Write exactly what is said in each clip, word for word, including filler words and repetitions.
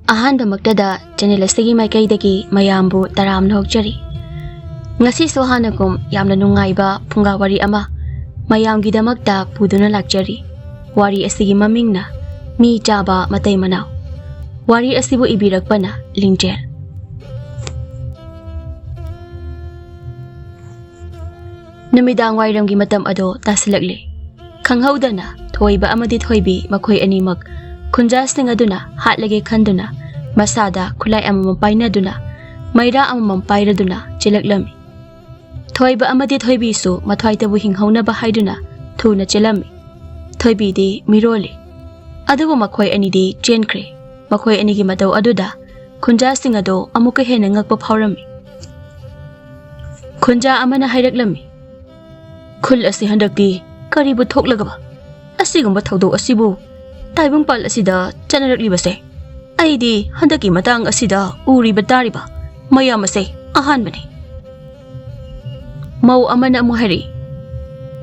ꯑꯍꯥꯟꯕꯃꯛꯇꯗ channel ꯑꯁꯤꯒꯤ ꯃꯥꯏꯀꯩꯗꯒꯤ ꯃꯌꯥꯝꯕꯨ ꯇꯔꯥꯝꯅ ꯑꯣꯛꯆꯔꯤ꯫ ꯉꯁꯤꯁꯨ ꯍꯥꯟꯅꯒꯨꯝ ꯌꯥꯝꯅ ꯅꯨꯡꯉꯥꯏꯕ ꯐꯨꯡꯒꯥ ꯋꯥꯔꯤ ꯑꯃ ꯃꯌꯥꯝꯒꯤꯗꯃꯛꯇ ꯄꯨꯗꯨꯅ ꯂꯥꯛꯆꯔꯤ꯫ ꯋꯥꯔꯤ ꯑꯁꯤꯒꯤ ꯃꯃꯤꯡꯅ ꯃꯤ ꯆꯥꯕ ꯃꯇꯩ ꯃꯅꯥꯎ꯫ ꯋꯥꯔꯤ ꯑꯁꯤꯕꯨ ꯏꯕꯤꯔꯛꯄꯅ ꯂꯤꯡꯖꯦꯜ꯫ ꯅꯨꯃꯤꯗꯥꯡ ꯋꯥꯏꯔꯝꯒꯤ ꯃꯇꯝ ꯑꯗꯣ ꯇꯥꯁꯤꯜꯂꯛꯂꯦ꯫ ꯈꯪꯍꯧꯗꯅ ꯊꯣꯏꯕ ꯑꯃꯗꯤ ꯊꯣꯏꯕꯤ ꯃꯈꯣꯏ ꯑꯅꯤꯃꯛ ꯈꯨꯟꯖꯥꯁꯤꯡ ꯑꯗꯨꯅ ꯍꯥꯠꯂꯒꯦ ꯈꯟꯗꯨꯅ ꯃꯁꯥꯗ ꯈꯨꯠꯂꯥꯏ ꯑꯃꯃꯝ ꯄꯥꯏꯅꯗꯨꯅ ꯃꯩꯔꯥ ꯑꯃꯃꯝ ꯄꯥꯏꯔꯗꯨꯅ ꯆꯦꯜꯂꯛꯂꯝꯃꯤ꯫ ꯊꯣꯏꯕ ꯑꯃꯗꯤ ꯊꯣꯏꯕꯤꯁꯨ ꯃꯊ꯭ꯋꯥꯏꯇꯕꯨ ꯍꯤꯡꯍꯧꯅꯕ ꯍꯥꯏꯗꯨꯅ ꯊꯨꯅ ꯆꯦꯜꯂꯝꯃꯤ꯫ ꯊꯣꯏꯕꯤꯗꯤ ꯃꯤꯔꯣꯜꯂꯤ꯫ ꯑꯗꯨꯕꯨ ꯃꯈꯣꯏ ꯑꯅꯤꯗꯤ ꯆꯦꯟꯈ꯭ꯔꯦ꯫ ꯃꯈꯣꯏ ꯑꯅꯤꯒꯤ ꯃꯇꯧ ꯑꯗꯨꯗ ꯈꯨꯟꯖꯥꯁꯤꯡ ꯑꯗꯣ ꯑꯃꯨꯛꯀ ꯍꯦꯟꯅ ꯉꯛꯄ ꯐꯥꯎꯔꯝꯃꯤ꯫ ꯈꯨꯟꯖꯥ ꯑꯃꯅ ꯍꯥꯏꯔꯛꯂꯝꯃꯤ, "ꯈꯨꯜ ꯑꯁꯤ ꯍꯟꯗꯛꯇꯤ ꯀꯔꯤꯕꯨ ꯊꯣꯛꯂꯒꯕ? ꯑꯁꯤꯒꯨꯝꯕ ꯊꯧꯗꯣꯛ ꯑꯁꯤꯕꯨ ꯇꯥꯏꯕꯪꯄꯥꯜ ꯑꯁꯤꯗ ꯆꯠꯅꯔꯛꯂꯤꯕꯁꯦ ꯑꯩꯗꯤ ꯍꯟꯗꯛꯀꯤ ꯃꯇꯥꯡ ꯑꯁꯤꯗ ꯎꯔꯤꯕ ꯇꯥꯔꯤꯕ ꯃꯌꯥꯝ ꯑꯁꯦ ꯑꯍꯥꯟꯕꯅꯤ꯫" ꯃꯧ ꯑꯃꯅ ꯑꯃꯨꯛ ꯍꯥꯏꯔꯛꯏ,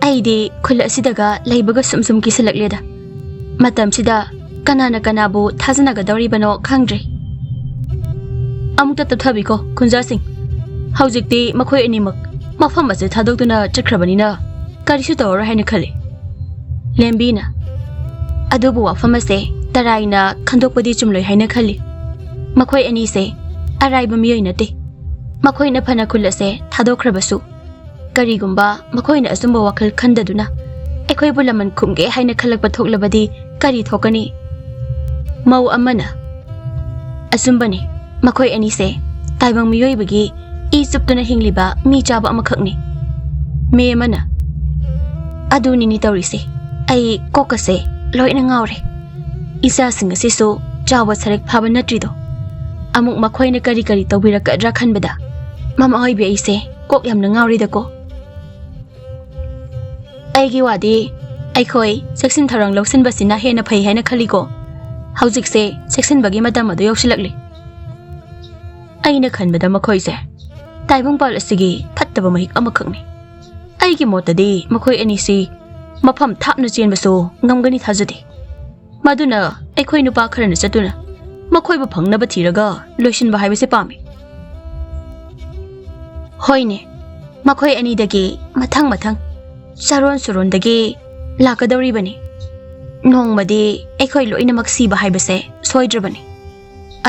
"ꯑꯩꯗꯤ ꯈꯨꯜ ꯑꯁꯤꯗꯒ ꯂꯩꯕꯒ ꯁꯨꯝ ꯁꯨꯝ ꯀꯤꯁꯤꯜꯂꯛꯂꯦꯗ꯫ ꯃꯇꯝꯁꯤꯗ ꯀꯅꯥꯅ ꯀꯅꯥꯕꯨ ꯊꯥꯖꯅꯒꯗꯧꯔꯤꯕꯅꯣ ꯈꯪꯗ꯭ꯔꯦ꯫" "ꯑꯃꯨꯛꯇ ꯇꯞꯊꯕꯤꯈꯣ ꯈꯨꯟꯖꯥꯁꯤꯡ꯫ ꯍꯧꯖꯤꯛꯇꯤ ꯃꯈꯣꯏ ꯑꯅꯤꯃꯛ ꯃꯐꯝ ꯑꯁꯤ ꯊꯥꯗꯣꯛꯇꯨꯅ ꯆꯠꯈ꯭ꯔꯕꯅꯤꯅ ꯀꯔꯤꯁꯨ ꯇꯧꯔꯔꯣꯏ ꯍꯥꯏꯅ ꯈꯜꯂꯤ꯫" ꯂꯦꯝꯕꯤꯅ, "ꯑꯗꯨꯕꯨ ꯋꯥꯐꯝ ꯑꯁꯦ ꯇꯔꯥꯏꯅ ꯈꯟꯗꯣꯛꯄꯗꯤ ꯆꯨꯝꯂꯣꯏ ꯍꯥꯏꯅ ꯈꯜꯂꯤ꯫ ꯃꯈꯣꯏ ꯑꯅꯤꯁꯦ ꯑꯔꯥꯏꯕ ꯃꯤꯑꯣꯏ ꯅꯠꯇꯦ꯫ ꯃꯈꯣꯏꯅ ꯐꯅ ꯈꯨꯜ ꯑꯁꯦ ꯊꯥꯗꯣꯛꯈ꯭ꯔꯕꯁꯨ, ꯀꯔꯤꯒꯨꯝꯕ ꯃꯈꯣꯏꯅ ꯑꯆꯨꯝꯕ ꯋꯥꯈꯜ ꯈꯟꯗꯗꯨꯅ ꯑꯩꯈꯣꯏꯕꯨ ꯂꯃꯟ ꯈꯨꯝꯒꯦ ꯍꯥꯏꯅ ꯈꯜꯂꯛꯄ ꯊꯣꯛꯂꯕꯗꯤ ꯀꯔꯤ ꯊꯣꯛꯀꯅꯤ?" ꯃꯧ ꯑꯃꯅ, "ꯑꯆꯨꯝꯕꯅꯤ, ꯃꯈꯣꯏ ꯑꯅꯤꯁꯦ ꯇꯥꯏꯕꯪ ꯃꯤꯑꯣꯏꯕꯒꯤ ꯏ ꯆꯨꯞꯇꯨꯅ ꯍꯤꯡꯂꯤꯕ ꯃꯤ ꯆꯥꯕ ꯑꯃꯈꯛꯅꯤ꯫" ꯃꯤ ꯑꯃꯅ, "ꯑꯗꯨꯅꯤꯅꯤ ꯇꯧꯔꯤꯁꯦ, ꯑꯩ ꯀꯣꯛꯀꯁꯦ ꯂꯣꯏꯅ ꯉꯥꯎꯔꯦ꯫ ꯏꯆꯥꯁꯤꯡ ꯑꯁꯤꯁꯨ ꯆꯥꯎꯕ ꯁꯔꯦꯛ ꯐꯥꯕ ꯅꯠꯇ꯭ꯔꯤꯗꯣ꯫ ꯑꯃꯨꯛ ꯃꯈꯣꯏꯅ ꯀꯔꯤ ꯀꯔꯤ ꯇꯧꯕꯤꯔꯛꯀꯗ꯭ꯔꯥ ꯈꯟꯕꯗ ꯃꯃꯥ ꯑꯣꯏꯕꯤ ꯑꯩꯁꯦ ꯀꯣꯛ ꯌꯥꯝꯅ ꯉꯥꯎꯔꯤꯗꯀꯣ꯫ ꯑꯩꯒꯤ ꯋꯥꯗꯤ ꯑꯩꯈꯣꯏ ꯆꯦꯛꯁꯤꯟ ꯊꯧꯔꯥꯡ ꯂꯧꯁꯤꯟꯕꯁꯤꯅ ꯍꯦꯟꯅ ꯐꯩ ꯍꯥꯏꯅ ꯈꯜꯂꯤꯀꯣ꯫ ꯍꯧꯖꯤꯛꯁꯦ ꯆꯦꯛꯁꯤꯟꯕꯒꯤ ꯃꯇꯝ ꯑꯗꯨ ꯌꯧꯁꯤꯜꯂꯛꯂꯤ꯫ ꯑꯩꯅ ꯈꯟꯕꯗ ꯃꯈꯣꯏꯁꯦ ꯇꯥꯏꯕꯪꯄꯥꯜ ꯑꯁꯤꯒꯤ ꯐꯠꯇꯕ ꯃꯍꯤꯛ ꯑꯃꯈꯛꯅꯤ꯫ ꯑꯩꯒꯤ ꯃꯣꯠꯇꯗꯤ ꯃꯈꯣꯏ ꯑꯅꯤꯁꯤ ꯃꯐꯝ ꯊꯥꯞꯅ ꯆꯦꯟꯕꯁꯨ ꯉꯝꯒꯅꯤ ꯊꯥꯖꯗꯦ꯫ ꯃꯗꯨꯅ ꯑꯩꯈꯣꯏ ꯅꯨꯄꯥ ꯈꯔꯅ ꯆꯠꯇꯨꯅ ꯃꯈꯣꯏꯕꯨ ꯐꯪꯅꯕ ꯊꯤꯔꯒ ꯂꯣꯏꯁꯤꯟꯕ ꯍꯥꯏꯕꯁꯦ ꯄꯥꯝꯃꯤ꯫ ꯍꯣꯏꯅꯦ, ꯃꯈꯣꯏ ꯑꯅꯤꯗꯒꯤ ꯃꯊꯪ ꯃꯊꯪ, ꯆꯔꯣꯟ ꯁꯨꯔꯣꯟꯗꯒꯤ ꯂꯥꯛꯀꯗꯧꯔꯤꯕꯅꯤ꯫ ꯅꯣꯡꯃꯗꯤ ꯑꯩꯈꯣꯏ ꯂꯣꯏꯅꯃꯛ ꯁꯤꯕ ꯍꯥꯏꯕꯁꯦ ꯁꯣꯏꯗ꯭ꯔꯕꯅꯤ꯫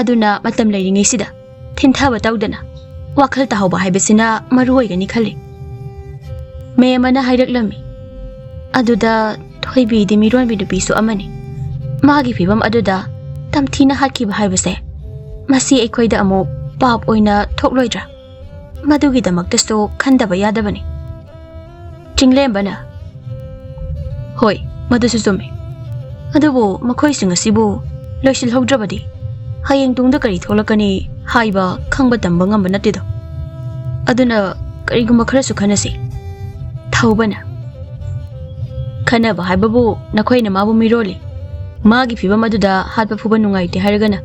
ꯑꯗꯨꯅ ꯃꯇꯝ ꯂꯩꯔꯤꯉꯩꯁꯤꯗ ꯊꯤꯟꯊꯕ ꯇꯧꯗꯅ ꯋꯥꯈꯜ ꯇꯥꯍꯧꯕ ꯍꯥꯏꯕꯁꯤꯅ ꯃꯔꯨ ꯑꯣꯏꯒꯅꯤ ꯈꯜꯂꯤ꯫ ꯃꯦꯝ ꯑꯃꯅ ꯍꯥꯏꯔꯛꯂꯝꯃꯤ꯫ ꯑꯗꯨꯗ ꯊꯣꯏꯕꯤꯗꯤ ꯃꯤꯔꯣꯟꯕꯤ ꯅꯨꯄꯤꯁꯨ ꯑꯃꯅꯤ꯫ ꯃꯥꯒꯤ ꯐꯤꯕꯝ ꯑꯗꯨꯗ ꯇꯝꯊꯤꯅ ꯍꯥꯠꯈꯤꯕ ꯍꯥꯏꯕꯁꯦ, ꯃꯁꯤ ꯑꯩꯈꯣꯏꯗ ꯑꯃꯨꯛ ꯄꯥꯞ ꯑꯣꯏꯅ ꯊꯣꯛꯂꯣꯏꯗ꯭ꯔꯥ? ꯃꯗꯨꯒꯤꯗꯃꯛꯇꯁꯨ ꯈꯟꯗꯕ ꯌꯥꯗꯕꯅꯤ꯫ ꯆꯤꯡꯂꯦꯝꯕꯅ, "ꯍꯣꯏ, ꯃꯗꯨꯁꯨ ꯆꯨꯝꯃꯤ꯫ ꯑꯗꯨꯕꯨ ꯃꯈꯣꯏꯁꯤꯡ ꯑꯁꯤꯕꯨ ꯂꯣꯏꯁꯤꯜꯍꯧꯗ꯭ꯔꯕꯗꯤ ꯍꯌꯦꯡ ꯇꯨꯡꯗ ꯀꯔꯤ ꯊꯣꯛꯂꯛꯀꯅꯤ ꯍꯥꯏꯕ ꯈꯪꯕ ꯇꯝꯕ ꯉꯝꯕ ꯅꯠꯇꯦꯗꯣ꯫ ꯑꯗꯨꯅ ꯀꯔꯤꯒꯨꯝꯕ ꯈꯔꯁꯨ ꯈꯟꯅꯁꯤ꯫" ꯊꯧꯕꯅ, "ꯈꯟꯅꯕ ꯍꯥꯏꯕꯕꯨ ꯅꯈꯣꯏꯅ ꯃꯥꯕꯨ ꯃꯤꯔꯣꯜꯂꯤ꯫ ꯃꯥꯒꯤ ꯐꯤꯕꯝ ꯑꯗꯨꯗ ꯍꯥꯠꯄ ꯐꯨꯕ ꯅꯨꯡꯉꯥꯏꯇꯦ ꯍꯥꯏꯔꯒꯅ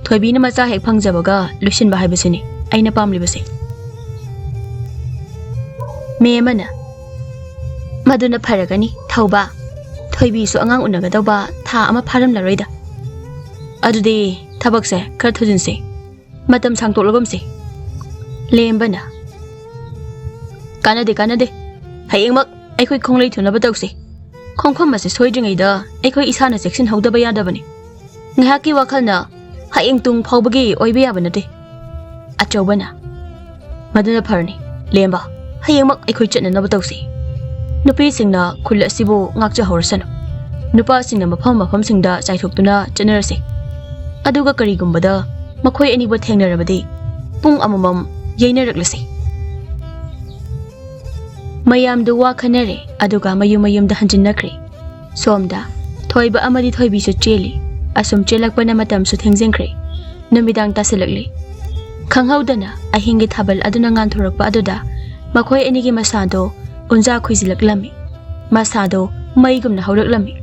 ꯊꯣꯏꯕꯤꯅ ꯃꯆꯥ ꯍꯦꯛ ꯐꯪꯖꯕꯒ ꯂꯣꯏꯁꯤꯟꯕ ꯍꯥꯏꯕꯁꯤꯅꯤ ꯑꯩꯅ ꯄꯥꯝꯂꯤꯕꯁꯦ꯫" ꯃꯦꯝ ꯑꯃꯅ, "ꯃꯗꯨꯅ ꯐꯔꯒꯅꯤ, ꯊꯧꯕ꯫ ꯊꯣꯏꯕꯤꯁꯨ ꯑꯉꯥꯡ ꯎꯅꯒꯗꯧꯕ ꯊꯥ ꯑꯃ ꯐꯥꯔꯝꯂꯔꯣꯏꯗ꯫ ꯑꯗꯨꯗꯤ ꯊꯕꯛꯁꯦ ꯈꯔ ꯊꯨꯖꯤꯟꯁꯤ꯫ ꯃꯇꯝ ꯁꯥꯡꯗꯣꯛꯂꯒꯨꯝꯁꯤ꯫" ꯂꯦꯝꯕꯅ, "ꯀꯥꯟꯅꯗꯦ, ꯀꯥꯟꯅꯗꯦ꯫ ꯍꯌꯦꯡꯃꯛ ꯑꯩꯈꯣꯏ ꯈꯣꯡꯂꯩ ꯊꯨꯅꯕ ꯇꯧꯁꯤ꯫ ꯈꯣꯡꯐꯝ ꯑꯁꯤ ꯁꯣꯏꯗ꯭ꯔꯤꯉꯩꯗ ꯑꯩꯈꯣꯏ ꯏꯁꯥꯅ ꯆꯦꯛꯁꯤꯟꯍꯧꯗꯕ ꯌꯥꯗꯕꯅꯤ꯫ ꯉꯥꯏꯍꯥꯛꯀꯤ ꯋꯥꯈꯜꯅ ꯍꯌꯦꯡ ꯇꯨꯡ ꯐꯥꯎꯕꯒꯤ ꯑꯣꯏꯕ ꯌꯥꯕ ꯅꯠꯇꯦ꯫" ꯑꯆꯧꯕꯅ, "ꯃꯗꯨꯅ ꯐꯔꯅꯤ꯫ ꯂꯦꯝꯕ, ꯍꯌꯦꯡꯃꯛ ꯑꯩꯈꯣꯏ ꯆꯠꯅꯅꯕ ꯇꯧꯁꯤ꯫ ꯅꯨꯄꯤꯁꯤꯡꯅ ꯈꯨꯜ ꯑꯁꯤꯕꯨ ꯉꯥꯛꯆꯍꯧꯔꯁꯅꯨ꯫ ꯅꯨꯄꯥꯁꯤꯡꯅ ꯃꯐꯝ ꯃꯐꯝꯁꯤꯡꯗ ꯆꯥꯏꯊꯣꯛꯇꯨꯅ ꯆꯠꯅꯔꯁꯤ꯫ ꯑꯗꯨꯒ ꯀꯔꯤꯒꯨꯝꯕꯗ ꯃꯈꯣꯏ ꯑꯅꯤꯕꯨ ꯊꯦꯡꯅꯔꯕꯗꯤ ꯄꯨꯡ ꯑꯃꯃꯝ ꯌꯩꯅꯔꯛꯂꯁꯤ꯫" ꯃꯌꯥꯝꯗꯨ ꯋꯥ ꯈꯟꯅꯔꯦ, ꯑꯗꯨꯒ ꯃꯌꯨꯝ ꯃꯌꯨꯝꯗ ꯍꯟꯖꯤꯟꯅꯈ꯭ꯔꯦ꯫ ꯁꯣꯝꯗ ꯊꯣꯏꯕ ꯑꯃꯗꯤ ꯊꯣꯏꯕꯤꯁꯨ ꯆꯦꯜꯂꯤ꯫ ꯑꯁꯨꯝ ꯆꯦꯜꯂꯛꯄꯅ ꯃꯇꯝꯁꯨ ꯊꯦꯡꯖꯤꯟꯈ꯭ꯔꯦ꯫ ꯅꯨꯃꯤꯗꯥꯡ ꯇꯥꯁꯤꯜꯂꯛꯂꯤ꯫ ꯈꯪꯍꯧꯗꯅ ꯑꯍꯤꯡꯒꯤ ꯊꯥꯕꯜ ꯑꯗꯨꯅ ꯉꯥꯟꯊꯣꯔꯛꯄ ꯑꯗꯨꯗ ꯃꯈꯣꯏ ꯑꯅꯤꯒꯤ ꯃꯁꯥꯗꯣ ꯎꯟꯖꯥ ꯈꯨꯏꯖꯤꯜꯂꯛꯂꯝꯃꯤ꯫ ꯃꯁꯥꯗꯣ ꯃꯩꯒꯨꯝꯅ ꯍꯧꯔꯛꯂꯝꯃꯤ꯫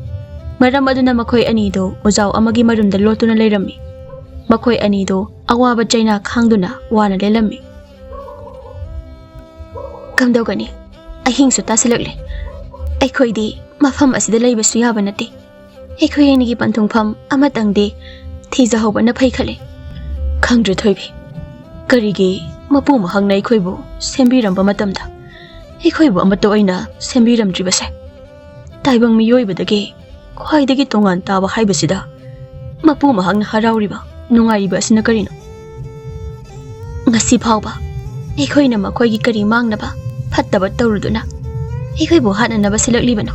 ꯃꯔꯝ ꯑꯗꯨꯅ ꯃꯈꯣꯏ ꯑꯅꯤꯗꯣ ꯎꯖꯥꯎ ꯑꯃꯒꯤ ꯃꯔꯨꯝꯗ ꯂꯣꯠꯇꯨꯅ ꯂꯩꯔꯝꯃꯤ꯫ ꯃꯈꯣꯏ ꯑꯅꯤꯗꯣ ꯑꯋꯥꯕ ꯆꯩꯅꯥ ꯈꯥꯡꯗꯨꯅ ꯋꯥꯅ ꯂꯦꯜꯂꯝꯃꯤ꯫ "ꯀꯝꯗꯧꯒꯅꯤ? ꯑꯍꯤꯡꯁꯨ ꯇꯥꯁꯤꯜꯂꯛꯂꯦ꯫ ꯑꯩꯈꯣꯏꯗꯤ ꯃꯐꯝ ꯑꯁꯤꯗ ꯂꯩꯕꯁꯨ ꯌꯥꯕ ꯅꯠꯇꯦ꯫ ꯑꯩꯈꯣꯏ ꯑꯅꯤꯒꯤ ꯄꯟꯊꯨꯡꯐꯝ ꯑꯃꯇꯪꯗꯤ ꯊꯤꯖꯍꯧꯕꯅ ꯐꯩ ꯈꯜꯂꯤ꯫ ꯈꯪꯗ꯭ꯔꯦ ꯊꯣꯏꯕꯤ, ꯀꯔꯤꯒꯤ ꯃꯄꯨ ꯃꯍꯥꯛꯅ ꯑꯩꯈꯣꯏꯕꯨ ꯁꯦꯝꯕꯤꯔꯝꯕ ꯃꯇꯝꯗ ꯑꯩꯈꯣꯏꯕꯨ ꯑꯃꯠꯇ ꯑꯣꯏꯅ ꯁꯦꯝꯕꯤꯔꯝꯗ꯭ꯔꯤꯕꯁꯦ? ꯇꯥꯏꯕꯪ ꯃꯤꯑꯣꯏꯕꯗꯒꯤ ꯈ꯭ꯋꯥꯏꯗꯒꯤ ꯇꯣꯉꯥꯟ ꯇꯥꯕ ꯍꯥꯏꯕꯁꯤꯗ ꯃꯄꯨ ꯃꯍꯥꯛꯅ ꯍꯔꯥꯎꯔꯤꯕ, ꯅꯨꯡꯉꯥꯏꯔꯤꯕ ꯑꯁꯤꯅ ꯀꯔꯤꯅꯣ? ꯉꯁꯤ ꯐꯥꯎꯕ ꯑꯩꯈꯣꯏꯅ ꯃꯈꯣꯏꯒꯤ ꯀꯔꯤ ꯃꯥꯡꯅꯕ ꯐꯠꯇꯕ ꯇꯧꯔꯨꯗꯨꯅ ꯑꯩꯈꯣꯏꯕꯨ ꯍꯥꯠꯅꯅꯕ ꯁꯤꯜꯂꯛꯂꯤꯕꯅꯣ?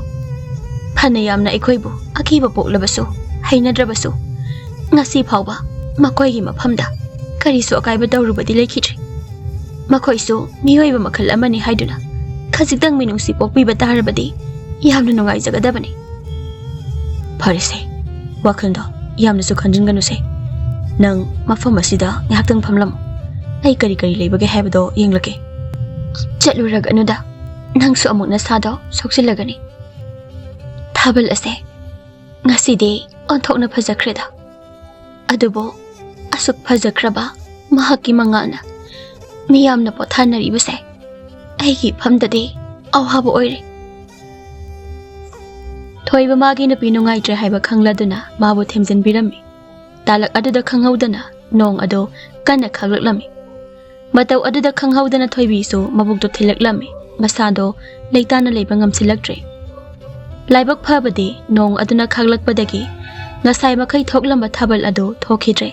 ꯐꯅ ꯌꯥꯝꯅ ꯑꯩꯈꯣꯏꯕꯨ ꯑꯀꯤꯕ ꯄꯣꯛꯂꯕꯁꯨ, ꯍꯩꯅꯗ꯭ꯔꯕꯁꯨ, ꯉꯁꯤ ꯐꯥꯎꯕ ꯃꯈꯣꯏꯒꯤ ꯃꯐꯝꯗ ꯀꯔꯤꯁꯨ ꯑꯀꯥꯏꯕ ꯇꯧꯔꯨꯕꯗꯤ ꯂꯩꯈꯤꯗ꯭ꯔꯤ꯫ ꯃꯈꯣꯏꯁꯨ ꯃꯤꯑꯣꯏꯕ ꯃꯈꯜ ꯑꯃꯅꯤ ꯍꯥꯏꯗꯨꯅ ꯈꯖꯤꯛꯇꯪ ꯃꯤꯅꯨꯡꯁꯤ ꯄꯣꯛꯄꯤꯕ ꯇꯥꯔꯕꯗꯤ ꯌꯥꯝꯅ ꯅꯨꯡꯉꯥꯏꯖꯒꯗꯕꯅꯤ꯫ ꯐꯔꯦꯁꯦ, ꯋꯥꯈꯜꯗꯣ ꯌꯥꯝꯅꯁꯨ ꯈꯟꯖꯤꯟꯒꯅꯨꯁꯦ꯫ ꯅꯪ ꯃꯐꯝ ꯑꯁꯤꯗ ꯉꯥꯏꯍꯥꯛꯇꯪ ꯐꯝꯂꯝꯃꯨ꯫ ꯑꯩ ꯀꯔꯤ ꯀꯔꯤ ꯂꯩꯕꯒꯦ ꯍꯥꯏꯕꯗꯣ ꯌꯦꯡꯂꯒꯦ꯫ ꯆꯠꯂꯨꯔꯒꯅꯨꯗ, ꯅꯪꯁꯨ ꯑꯃꯨꯛ ꯅꯁꯥꯗꯣ ꯁꯣꯛꯆꯤꯜꯂꯒꯅꯤ꯫ ꯊꯥꯕꯜ ꯑꯁꯦ ꯉꯁꯤꯗꯤ ꯑꯣꯟꯊꯣꯛꯅ ꯐꯖꯈ꯭ꯔꯦꯗ꯫ ꯑꯗꯨꯕꯨ ꯑꯁꯨꯛ ꯐꯖꯈ꯭ꯔꯕ ꯃꯍꯥꯛꯀꯤ ꯃꯉꯥꯜꯅ ꯃꯤꯌꯥꯝꯅ ꯄꯣꯊꯥꯅꯔꯤꯕꯁꯦ ꯑꯩꯒꯤ ꯏꯐꯝꯗꯗꯤ ꯑꯋꯥꯕ ꯑꯣꯏꯔꯦ꯫ ꯊꯣꯏꯕ ꯃꯥꯒꯤ ꯅꯨꯄꯤ ꯅꯨꯡꯉꯥꯏꯇ꯭ꯔꯦ ꯍꯥꯏꯕ ꯈꯪꯂꯗꯨꯅ ꯃꯥꯕꯨ ꯊꯦꯝꯖꯤꯟꯕꯤꯔꯝꯃꯤ꯫ ꯇꯥꯂꯛ ꯑꯗꯨꯗ ꯈꯪꯍꯧꯗꯅ ꯅꯣꯡ ꯑꯗꯨ ꯀꯟꯅ ꯈꯥꯛꯂꯛꯂꯝꯃꯤ꯫ ꯃꯇꯧ ꯑꯗꯨꯗ ꯈꯪꯍꯧꯗꯅ ꯊꯣꯏꯕꯤꯁꯨ ꯃꯕꯨꯛꯇꯨ ꯊꯤꯜꯂꯛꯂꯝꯃꯤ꯫ ꯃꯁꯥꯗꯣ ꯂꯩꯇꯥꯅ ꯂꯩꯕ ꯉꯝꯁꯤꯜꯂꯛꯇ꯭ꯔꯦ꯫ ꯂꯥꯏꯕꯛ ꯐꯕꯗꯤ ꯅꯣꯡ ꯑꯗꯨꯅ ꯈꯥꯛꯂꯛꯄꯗꯒꯤ ꯉꯁꯥꯏ ꯃꯈꯩ ꯊꯣꯛꯂꯝꯕ ꯊꯥꯕꯜ ꯑꯗꯨ ꯊꯣꯛꯈꯤꯗ꯭ꯔꯦ꯫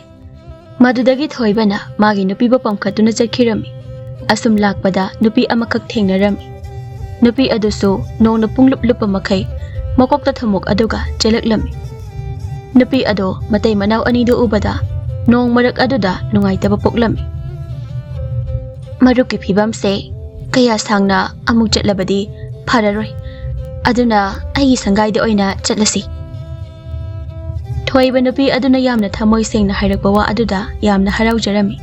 ꯃꯗꯨꯗꯒꯤ ꯊꯣꯏꯕꯅ ꯃꯥꯒꯤ ꯅꯨꯄꯤꯕꯨ ꯄꯝꯈꯠꯇꯨꯅ ꯆꯠꯈꯤꯔꯝꯃꯤ꯫ ꯑꯁꯨꯝ ꯂꯥꯛꯄꯗ ꯅꯨꯄꯤ ꯑꯃꯈꯛ ꯊꯦꯡꯅꯔꯝꯃꯤ꯫ ꯅꯨꯄꯤ ꯑꯗꯨꯁꯨ ꯅꯣꯡꯅ ꯄꯨꯡꯂꯨꯞ ꯂꯨꯞꯄ ꯃꯈꯩ ꯃꯀꯣꯛꯇ ꯊꯨꯝꯃꯣꯛ ꯑꯗꯨꯒ ꯆꯦꯜꯂꯛꯂꯝꯃꯤ꯫ ꯅꯨꯄꯤ ꯑꯗꯣ ꯃꯇꯩ ꯃꯅꯥꯎ ꯑꯅꯤꯗꯨ ꯎꯕꯗ ꯅꯣꯡ ꯃꯔꯛ ꯑꯗꯨꯗ ꯅꯨꯡꯉꯥꯏꯇꯕ ꯄꯣꯛꯂꯝꯃꯤ꯫ ꯃꯔꯨꯞꯀꯤ ꯐꯤꯕꯝꯁꯦ ꯀꯌꯥ ꯁꯥꯡꯅ ꯑꯃꯨꯛ ꯆꯠꯂꯕꯗꯤ ꯐꯔꯔꯣꯏ, ꯑꯗꯨꯅ ꯑꯩꯒꯤ ꯁꯪꯒꯥꯏꯗ ꯑꯣꯏꯅ ꯆꯠꯂꯁꯤ꯫ ꯊꯣꯏꯕ ꯅꯨꯄꯤ ꯑꯗꯨꯅ ꯌꯥꯝꯅ ꯊꯃꯣꯏ ꯁꯦꯡꯅ ꯍꯥꯏꯔꯛꯄ ꯋꯥ ꯑꯗꯨꯗ ꯌꯥꯝꯅ ꯍꯔꯥꯎꯖꯔꯝꯃꯤ꯫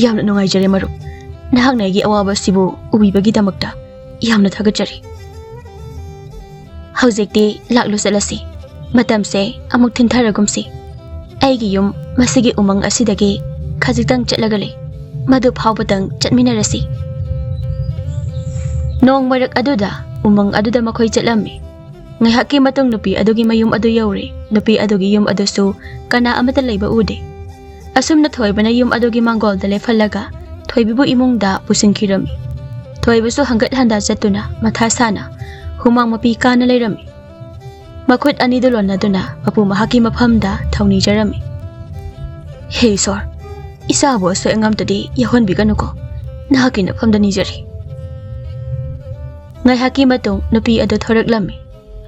ꯌꯥꯝꯅ ꯅꯨꯡꯉꯥꯏꯖꯔꯦ ꯃꯔꯨꯞ, ꯅꯍꯥꯛꯅ ꯑꯩꯒꯤ ꯑꯋꯥꯕꯁꯤꯕꯨ ꯎꯕꯤꯕꯒꯤꯗꯃꯛꯇ ꯌꯥꯝꯅ ꯊꯥꯒꯠꯆꯔꯤ꯫ ꯍꯧꯖꯤꯛꯇꯤ ꯂꯥꯛꯂꯨ ꯆꯠꯂꯁꯤ, ꯃꯇꯝꯁꯦ ꯑꯃꯨꯛ ꯊꯤꯟꯊꯔꯒꯨꯝꯁꯤ꯫ ꯑꯩꯒꯤ ꯌꯨꯝ ꯃꯁꯤꯒꯤ ꯎꯃꯪ ꯑꯁꯤꯗꯒꯤ ꯈꯖꯤꯛꯇꯪ ꯆꯠꯂꯒ ꯂꯩ, ꯃꯗꯨ ꯐꯥꯎꯕꯇꯪ ꯆꯠꯃꯤꯟꯅꯔꯁꯤ꯫ ꯅꯣꯡ ꯃꯔꯛ ꯑꯗꯨꯗ ꯎꯃꯪ ꯑꯗꯨꯗ ꯃꯈꯣꯏ ꯆꯠꯂꯝꯃꯤ꯫ ꯉꯥꯏꯍꯥꯛꯀꯤ ꯃꯇꯨꯡ ꯅꯨꯄꯤ ꯑꯗꯨꯒꯤ ꯃꯌꯨꯝ ꯑꯗꯨ ꯌꯧꯔꯦ꯫ ꯅꯨꯄꯤ ꯑꯗꯨꯒꯤ ꯌꯨꯝ ꯑꯗꯨꯁꯨ ꯀꯅꯥ ꯑꯃꯠꯇ ꯂꯩꯕ ꯎꯗꯦ꯫ ꯑꯁꯨꯝꯅ ꯊꯣꯏꯕꯅ ꯌꯨꯝ ꯑꯗꯨꯒꯤ ꯃꯥꯡꯒꯣꯜꯗ ꯂꯦꯞꯍꯜꯂꯒ ꯊꯣꯏꯕꯕꯨ ꯏꯃꯨꯡꯗ ꯄꯨꯁꯤꯟꯈꯤꯔꯝꯃꯤ꯫ ꯊꯣꯏꯕꯁꯨ ꯍꯪꯒꯠ ꯍꯟꯗ ꯆꯠꯇꯨꯅ ꯃꯊꯥ ꯁꯥꯅ ꯍꯨꯃꯥꯡ ꯃꯄꯤ ꯀꯥꯅ ꯂꯩꯔꯝꯃꯤ꯫ ꯃꯈꯨꯠ ꯑꯅꯤꯗꯨ ꯂꯣꯟꯅꯗꯨꯅ ꯃꯄꯨ ꯃꯍꯥꯛꯀꯤ ꯃꯐꯝꯗ ꯊꯧꯅꯤꯖꯔꯝꯃꯤ꯫ "ꯍꯦ ꯏꯁꯣꯔ, ꯏꯆꯥꯕꯨ ꯑꯁꯣꯏ ꯑꯉꯥꯝꯇꯗꯤ ꯌꯥꯎꯍꯟꯕꯤꯒꯅꯨꯀꯣ, ꯅꯍꯥꯛꯀꯤ ꯅꯐꯝꯗ ꯅꯤꯖꯔꯤ"꯫ ꯉꯥꯏꯍꯥꯛꯀꯤ ꯃꯇꯨꯡ ꯅꯨꯄꯤ ꯑꯗꯨ ꯊꯣꯔꯛꯂꯝꯃꯤ꯫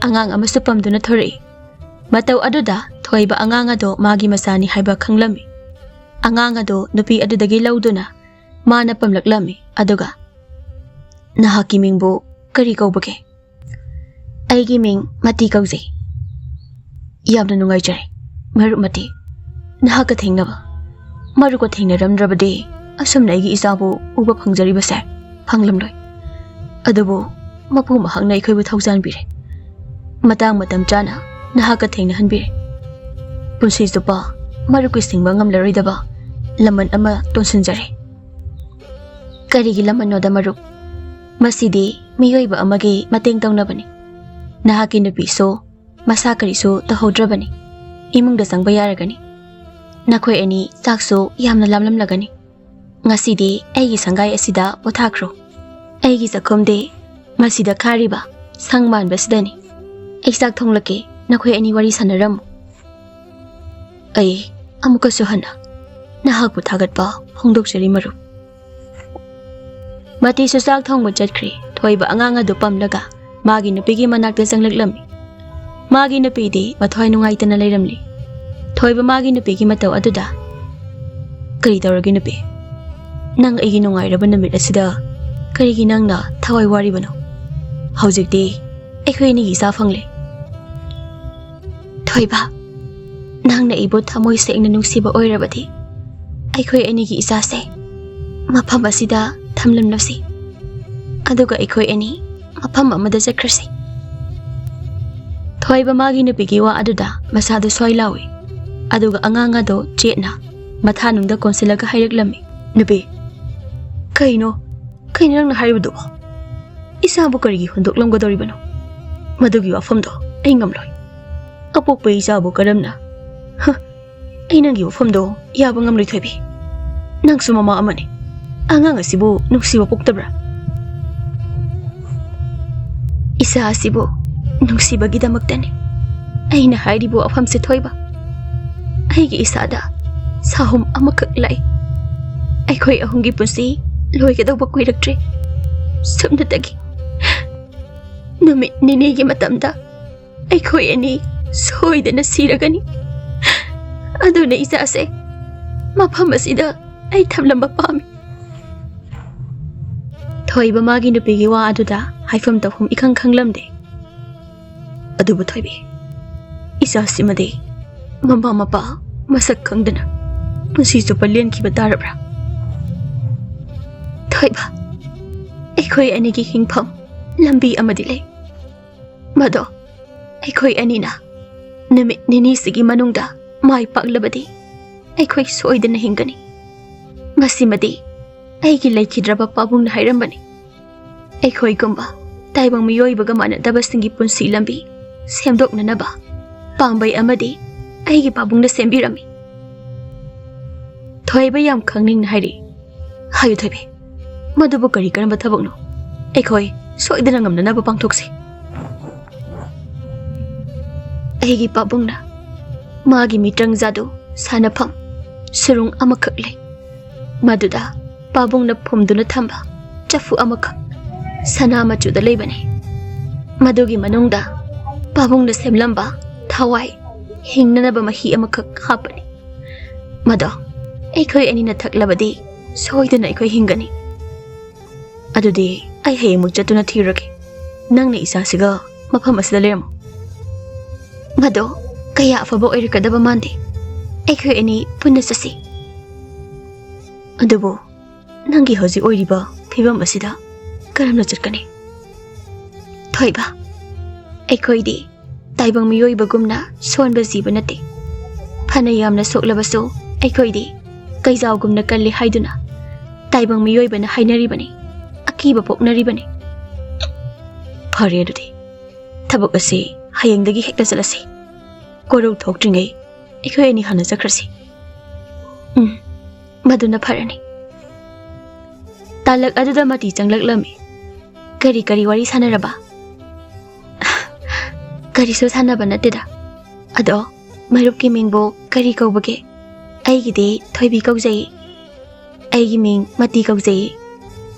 ꯑꯉꯥꯡ ꯑꯃꯁꯨ ꯄꯝꯗꯨꯅ ꯊꯣꯔꯛꯏ꯫ ꯃꯇꯧ ꯑꯗꯨꯗ ꯊꯣꯏꯕ ꯑꯉꯥꯡ ꯑꯗꯨ ꯃꯥꯒꯤ ꯃꯆꯥꯅꯤ ꯍꯥꯏꯕ ꯈꯪꯂꯝꯃꯤ꯫ ꯑꯉꯥꯡ ꯑꯗꯨ ꯅꯨꯄꯤ ꯑꯗꯨꯗꯒꯤ ꯂꯧꯗꯨꯅ ꯃꯥꯅ ꯄꯝꯂꯛꯂꯝꯃꯤ꯫ ꯑꯗꯨꯒ, "ꯅꯍꯥꯛꯀꯤ ꯃꯤꯡꯕꯨ ꯀꯔꯤ ꯀꯧꯕꯒꯦ?" "ꯑꯩꯒꯤ ꯃꯤꯡ ꯃꯇꯤ ꯀꯧꯖꯩ"꯫ "ꯌꯥꯝꯅ ꯅꯨꯡꯉꯥꯏꯖꯔꯦ, ꯃꯔꯨꯞ ꯃꯇꯤ꯫ ꯅꯍꯥꯛꯀ ꯊꯦꯡꯅꯕ, ꯃꯔꯨꯞꯀ ꯊꯦꯡꯅꯔꯝꯗ꯭ꯔꯕꯗꯤ ꯑꯁꯨꯝꯅ ꯑꯩꯒꯤ ꯏꯆꯥꯕꯨ ꯎꯕ ꯐꯪꯖꯔꯤꯕꯁꯦ ꯐꯪꯂꯝꯂꯣꯏ꯫ ꯑꯗꯨꯕꯨ ꯃꯄꯨ ꯃꯍꯥꯛꯅ ꯑꯩꯈꯣꯏꯕꯨ ꯊꯧꯖꯥꯟꯕꯤꯔꯦ꯫ ꯃꯇꯥꯡ ꯃꯇꯝ ꯆꯥꯅ ꯅꯍꯥꯛꯀ ꯊꯦꯡꯅꯍꯟꯕꯤꯔꯦ꯫ ꯄꯨꯟꯁꯤ ꯆꯨꯞꯄ ꯃꯔꯨꯞꯀꯤ ꯁꯤꯡꯕ ꯉꯝꯂꯔꯣꯏꯗꯕ ꯂꯃꯟ ꯑꯃ ꯇꯣꯟꯁꯤꯟꯖꯔꯦ"꯫ "ꯀꯔꯤꯒꯤ ꯂꯃꯟꯅꯣꯗ ꯃꯔꯨꯞ? ꯃꯁꯤꯗꯤ ꯃꯤꯑꯣꯏꯕ ꯑꯃꯒꯤ ꯃꯇꯦꯡ ꯇꯧꯅꯕꯅꯤ꯫ ꯅꯍꯥꯛꯀꯤ ꯅꯨꯄꯤꯁꯨ ꯃꯁꯥ ꯀꯔꯤꯁꯨ ꯇꯧꯍꯧꯗ꯭ꯔꯕꯅꯤ꯫ ꯏꯃꯨꯡꯗ ꯆꯪꯕ ꯌꯥꯔꯒꯅꯤ꯫ ꯅꯈꯣꯏ ꯑꯅꯤ ꯆꯥꯛꯁꯨ ꯌꯥꯝꯅ ꯂꯥꯝꯂꯝꯂꯒꯅꯤ꯫ ꯉꯁꯤꯗꯤ ꯑꯩꯒꯤ ꯁꯪꯒꯥꯏ ꯑꯁꯤꯗ ꯄꯣꯊꯥꯈ꯭ꯔꯣ꯫ ꯑꯩꯒꯤ ꯆꯥꯛꯈꯨꯝꯗꯤ ꯃꯁꯤꯗ ꯈꯥꯔꯤꯕ ꯁꯪ ꯃꯥꯟꯕꯁꯤꯗꯅꯤ꯫ ꯑꯩ ꯆꯥꯛ ꯊꯣꯡꯂꯛꯀꯦ, ꯅꯈꯣꯏ ꯑꯅꯤ ꯋꯥꯔꯤ ꯁꯥꯟꯅꯔꯝꯃꯨ"꯫ "ꯑꯩ ꯑꯃꯨꯛꯀꯁꯨ ꯍꯟꯅ ꯅꯍꯥꯛꯄꯨ ꯊꯥꯒꯠꯄ ꯐꯣꯡꯗꯣꯛꯆꯔꯤ ꯃꯔꯨꯞ"꯫ ꯃꯇꯤꯁꯨ ꯆꯥꯛ ꯊꯣꯡꯕ ꯆꯠꯈ꯭ꯔꯦ꯫ ꯊꯣꯏꯕ ꯑꯉꯥꯡ ꯑꯗꯨ ꯄꯝꯂꯒ ꯃꯥꯒꯤ ꯅꯨꯄꯤꯒꯤ ꯃꯅꯥꯛꯇ ꯆꯪꯂꯛꯂꯝꯃꯤ꯫ ꯃꯥꯒꯤ ꯅꯨꯄꯤꯗꯤ ꯃꯊ꯭ꯋꯥꯏ ꯅꯨꯡꯉꯥꯏꯇꯅ ꯂꯩꯔꯝꯂꯤ꯫ ꯊꯣꯏꯕ ꯃꯥꯒꯤ ꯅꯨꯄꯤꯒꯤ ꯃꯇꯧ ꯑꯗꯨꯗ, "ꯀꯔꯤ ꯇꯧꯔꯒꯦ ꯅꯨꯄꯤ? ꯅꯪ ꯑꯩꯒꯤ ꯅꯨꯡꯉꯥꯏꯔꯕ ꯅꯨꯃꯤꯠ ꯑꯁꯤꯗ ꯀꯔꯤꯒꯤ ꯅꯪꯅ ꯊꯋꯥꯏ ꯋꯥꯔꯤꯕꯅꯣ? ꯍꯧꯖꯤꯛꯇꯤ ꯑꯩꯈꯣꯏ ꯑꯅꯤꯒꯤ ꯏꯆꯥ ꯐꯪꯂꯦ"꯫ "ꯊꯣꯏꯕ, ꯅꯪꯅ ꯑꯩꯕꯨ ꯊꯃꯣꯏ ꯁꯦꯡꯅ ꯅꯨꯡꯁꯤꯕ ꯑꯣꯏꯔꯕꯗꯤ ꯑꯩꯈꯣꯏ ꯑꯅꯤꯒꯤ ꯏꯆꯥꯁꯦ ꯃꯐꯝ ꯑꯁꯤꯗ ꯊꯝꯂꯝꯂꯁꯤ, ꯑꯗꯨꯒ ꯑꯩꯈꯣꯏ ꯑꯅꯤ ꯃꯐꯝ ꯑꯃꯗ ꯆꯠꯈ꯭ꯔꯁꯤ"꯫ ꯊꯣꯏꯕ ꯃꯥꯒꯤ ꯅꯨꯄꯤꯒꯤ ꯋꯥ ꯑꯗꯨꯗ ꯃꯁꯥꯗꯨ ꯁ꯭ꯋꯥꯏ ꯂꯥꯎꯏ꯫ ꯑꯗꯨꯒ ꯑꯉꯥꯡ ꯑꯗꯨ ꯆꯦꯠꯅ ꯃꯊꯥꯅꯨꯡꯗ ꯀꯣꯟꯁꯤꯜꯂꯒ ꯍꯥꯏꯔꯛꯂꯝꯃꯤ, "ꯅꯨꯄꯤ, ꯀꯩꯅꯣ, ꯀꯩꯅꯣ ꯅꯪꯅ ꯍꯥꯏꯔꯤꯕꯗꯨꯕꯣ? ꯏꯆꯥꯕꯨ ꯀꯔꯤꯒꯤ ꯍꯨꯟꯗꯣꯛꯂꯝꯒꯗꯧꯔꯤꯕꯅꯣ? ꯃꯗꯨꯒꯤ ꯋꯥꯐꯝꯗꯣ ꯑꯩ ꯉꯝꯂꯣꯏ꯫ ꯑꯄꯣꯛꯄ ꯏꯆꯥꯕꯨ ꯀꯔꯝꯅ? ꯍ, ꯑꯩ ꯅꯪꯒꯤ ꯋꯥꯐꯝꯗꯣ ꯌꯥꯕ ꯉꯝꯂꯣꯏ, ꯊꯣꯏꯕꯤ꯫ ꯅꯪꯁꯨ ꯃꯃꯥ ꯑꯃꯅꯤ꯫ ꯑꯉꯥꯡ ꯑꯁꯤꯕꯨ ꯅꯨꯡꯁꯤꯕ ꯄꯣꯛꯇꯕ꯭ꯔꯥ? ꯏꯆꯥ ꯑꯁꯤꯕꯨ ꯅꯨꯡꯁꯤꯕꯒꯤꯗꯃꯛꯇꯅꯤ ꯑꯩꯅ ꯍꯥꯏꯔꯤꯕ ꯋꯥꯐꯝꯁꯦ, ꯊꯣꯏꯕ꯫ ꯑꯩꯒꯤ ꯏꯁꯥꯗ ꯁꯥꯍꯨꯝ ꯑꯃꯈꯛ ꯂꯥꯛꯏ꯫ ꯑꯩꯈꯣꯏ ꯑꯍꯨꯝꯒꯤ ꯄꯨꯟꯁꯤ ꯂꯣꯏꯒꯗꯧꯕ ꯀꯨꯏꯔꯛꯇ꯭ꯔꯦ꯫ ꯁꯨꯞꯅꯇꯒꯤ ꯅꯨꯃꯤꯠ ꯅꯤꯅꯤꯒꯤ ꯃꯇꯝꯗ ꯑꯩꯈꯣꯏ ꯑꯅꯤ ꯁꯣꯏꯗꯅ ꯁꯤꯔꯒꯅꯤ꯫ ꯑꯗꯨꯅ ꯏꯆꯥꯁꯦ ꯃꯐꯝ ꯑꯁꯤꯗ ꯑꯩ ꯊꯝꯂꯝꯕ ꯄꯥꯝꯃꯤ꯫ ꯊꯣꯏꯕ ꯃꯥꯒꯤ ꯅꯨꯄꯤꯒꯤ ꯋꯥ ꯑꯗꯨꯗ ꯍꯥꯏꯐꯝ ꯇꯧꯐꯝ ꯏꯈꯪ ꯈꯪꯂꯝꯗꯦ꯫ ꯑꯗꯨꯕꯨ ꯊꯣꯏꯕꯤ, ꯏꯆꯥꯁꯤꯃꯗꯤ ꯃꯃꯥ ꯃꯄꯥ ꯃꯁꯛ ꯈꯪꯗꯅ ꯄꯨꯟꯁꯤ ꯆꯨꯞꯄ ꯂꯦꯟꯈꯤꯕ ꯇꯥꯔꯕ꯭ꯔꯥ? ꯊꯣꯏꯕ, ꯑꯩꯈꯣꯏ ꯑꯅꯤꯒꯤ ꯍꯤꯡꯐꯝ ꯂꯝꯕꯤ ꯑꯃꯗꯤ ꯂꯩ꯫ ꯃꯗꯣ ꯑꯩꯈꯣꯏ ꯑꯅꯤꯅ ꯅꯨꯃꯤꯠ ꯅꯤꯅꯤꯁꯤꯒꯤ ꯃꯅꯨꯡꯗ ꯃꯥꯏ ꯄꯥꯛꯂꯕꯗꯤ ꯑꯩꯈꯣꯏ ꯁꯣꯏꯗꯅ ꯍꯤꯡꯒꯅꯤ꯫ ꯃꯁꯤꯃꯗꯤ ꯑꯩꯒꯤ ꯂꯩꯈꯤꯗ꯭ꯔꯕ ꯄꯥꯕꯨꯡꯅ ꯍꯥꯏꯔꯝꯕꯅꯤ꯫ ꯑꯩꯈꯣꯏꯒꯨꯝꯕ ꯇꯥꯏꯕꯪ ꯃꯤꯑꯣꯏꯕꯒ ꯃꯥꯟꯅꯗꯕꯁꯤꯡꯒꯤ ꯄꯨꯟꯁꯤ ꯂꯝꯕꯤ ꯁꯦꯝꯗꯣꯛꯅꯅꯕ ꯄꯥꯝꯕꯩ ꯑꯃꯗꯤ ꯑꯩꯒꯤ ꯄꯥꯕꯨꯡꯅ ꯁꯦꯝꯕꯤꯔꯝꯃꯤ꯫ ꯊꯣꯏꯕ ꯌꯥꯝ ꯈꯪꯅꯤꯡꯅ ꯍꯥꯏꯔꯤ꯫ ꯍꯥꯏꯌꯨ ꯊꯣꯏꯕꯤ, ꯃꯗꯨꯕꯨ ꯀꯔꯤ ꯀꯔꯝꯕ ꯊꯕꯛꯅꯣ? ꯑꯩꯈꯣꯏ ꯁꯣꯏꯗꯅ ꯉꯝꯅꯅꯕ ꯄꯥꯡꯊꯣꯛꯁꯤ꯫ ꯑꯩꯒꯤ ꯄꯥꯕꯨꯡꯅ ꯃꯥꯒꯤ ꯃꯤꯇ꯭ꯔꯪ ꯖꯥꯗꯨ ꯁꯥꯟꯅꯐꯝ ꯁꯨꯔꯨꯡ ꯑꯃꯈꯛ ꯂꯩ꯫ ꯃꯗꯨꯗ ꯄꯥꯕꯨꯡꯅ ꯐꯨꯝꯗꯨꯅ ꯊꯝꯕ ꯆꯐꯨ ꯑꯃꯈꯛ ꯁꯅꯥ ꯃꯆꯨꯗ ꯂꯩꯕꯅꯤ꯫ ꯃꯗꯨꯒꯤ ꯃꯅꯨꯡꯗ ꯄꯥꯕꯨꯡꯅ ꯁꯦꯝꯂꯝꯕ ꯊꯋꯥꯏ ꯍꯤꯡꯅꯅꯕ ꯃꯍꯤ ꯑꯃꯈꯛ ꯍꯥꯞꯄꯅꯤ꯫ ꯃꯗꯣ ꯑꯩꯈꯣꯏ ꯑꯅꯤꯅ ꯊꯛꯂꯕꯗꯤ ꯁꯣꯏꯗꯅ ꯑꯩꯈꯣꯏ ꯍꯤꯡꯒꯅꯤ꯫ ꯑꯗꯨꯗꯤ ꯑꯩ ꯍꯌꯦꯡꯃꯨꯛ ꯆꯠꯇꯨꯅ ꯊꯤꯔꯨꯔꯒꯦ꯫ ꯅꯪꯅ ꯏꯆꯥꯁꯤꯒ ꯃꯐꯝ ꯑꯁꯤꯗ ꯂꯩꯔꯝꯃꯨ꯫ ꯃꯗꯣ ꯀꯌꯥ ꯑꯐꯕ ꯑꯣꯏꯔꯛꯀꯗꯕ ꯃꯥꯟꯗꯦ꯫ ꯑꯩꯈꯣꯏ ꯑꯅꯤ ꯄꯨꯟꯅ ꯆꯠꯁꯤ꯫ ꯑꯗꯨꯕꯨ ꯅꯪꯒꯤ ꯍꯧꯖꯤꯛ ꯑꯣꯏꯔꯤꯕ ꯐꯤꯕꯝ ꯑꯁꯤꯗ ꯀꯔꯝꯅ ꯆꯠꯀꯅꯤ? ꯊꯣꯏꯕ, ꯑꯩꯈꯣꯏꯗꯤ ꯇꯥꯏꯕꯪ ꯃꯤꯑꯣꯏꯕꯒꯨꯝꯅ ꯁꯣꯟꯕ ꯖꯤꯕ ꯅꯠꯇꯦ꯫ ꯐꯅ ꯌꯥꯝꯅ ꯁꯣꯛꯂꯕꯁꯨ ꯑꯩꯈꯣꯏꯗꯤ ꯀꯩꯖꯥꯎꯒꯨꯝꯅ ꯀꯜꯂꯤ ꯍꯥꯏꯗꯨꯅ ꯇꯥꯏꯕꯪ ꯃꯤꯑꯣꯏꯕꯅ ꯍꯥꯏꯅꯔꯤꯕꯅꯤ, ꯑꯀꯤꯕ ꯄꯣꯛꯅꯔꯤꯕꯅꯤ꯫ ꯐꯔꯦ ꯑꯗꯨꯗꯤ, ꯊꯕꯛ ꯑꯁꯤ ꯍꯌꯦꯡꯗꯒꯤ ꯍꯦꯛꯇ ꯆꯠꯂꯁꯤ꯫ ꯀꯣꯔꯧ ꯊꯣꯛꯇ꯭ꯔꯤꯉꯩ ꯑꯩꯈꯣꯏ ꯑꯅꯤ ꯍꯥꯟꯅ ꯆꯠꯈ꯭ꯔꯁꯤ꯫ ꯎꯝ, ꯃꯗꯨꯅ ꯐꯔꯅꯤ꯫ ꯇꯥꯂꯛ ꯑꯗꯨꯗ ꯃꯇꯤ ꯆꯪꯂꯛꯂꯝꯃꯤ꯫ "ꯀꯔꯤ ꯀꯔꯤ ꯋꯥꯔꯤ ꯁꯥꯟꯅꯔꯕ?" "ꯀꯔꯤꯁꯨ ꯁꯥꯟꯅꯕ ꯅꯠꯇꯦꯗ꯫ ꯑꯗꯣ, ꯃꯔꯨꯞꯀꯤ ꯃꯤꯡꯕꯨ ꯀꯔꯤ ꯀꯧꯕꯒꯦ?" "ꯑꯩꯒꯤꯗꯤ ꯊꯣꯏꯕꯤ ꯀꯧꯖꯩ꯫" "ꯑꯩꯒꯤ ꯃꯤꯡ ꯃꯇꯤ ꯀꯧꯖꯩ꯫"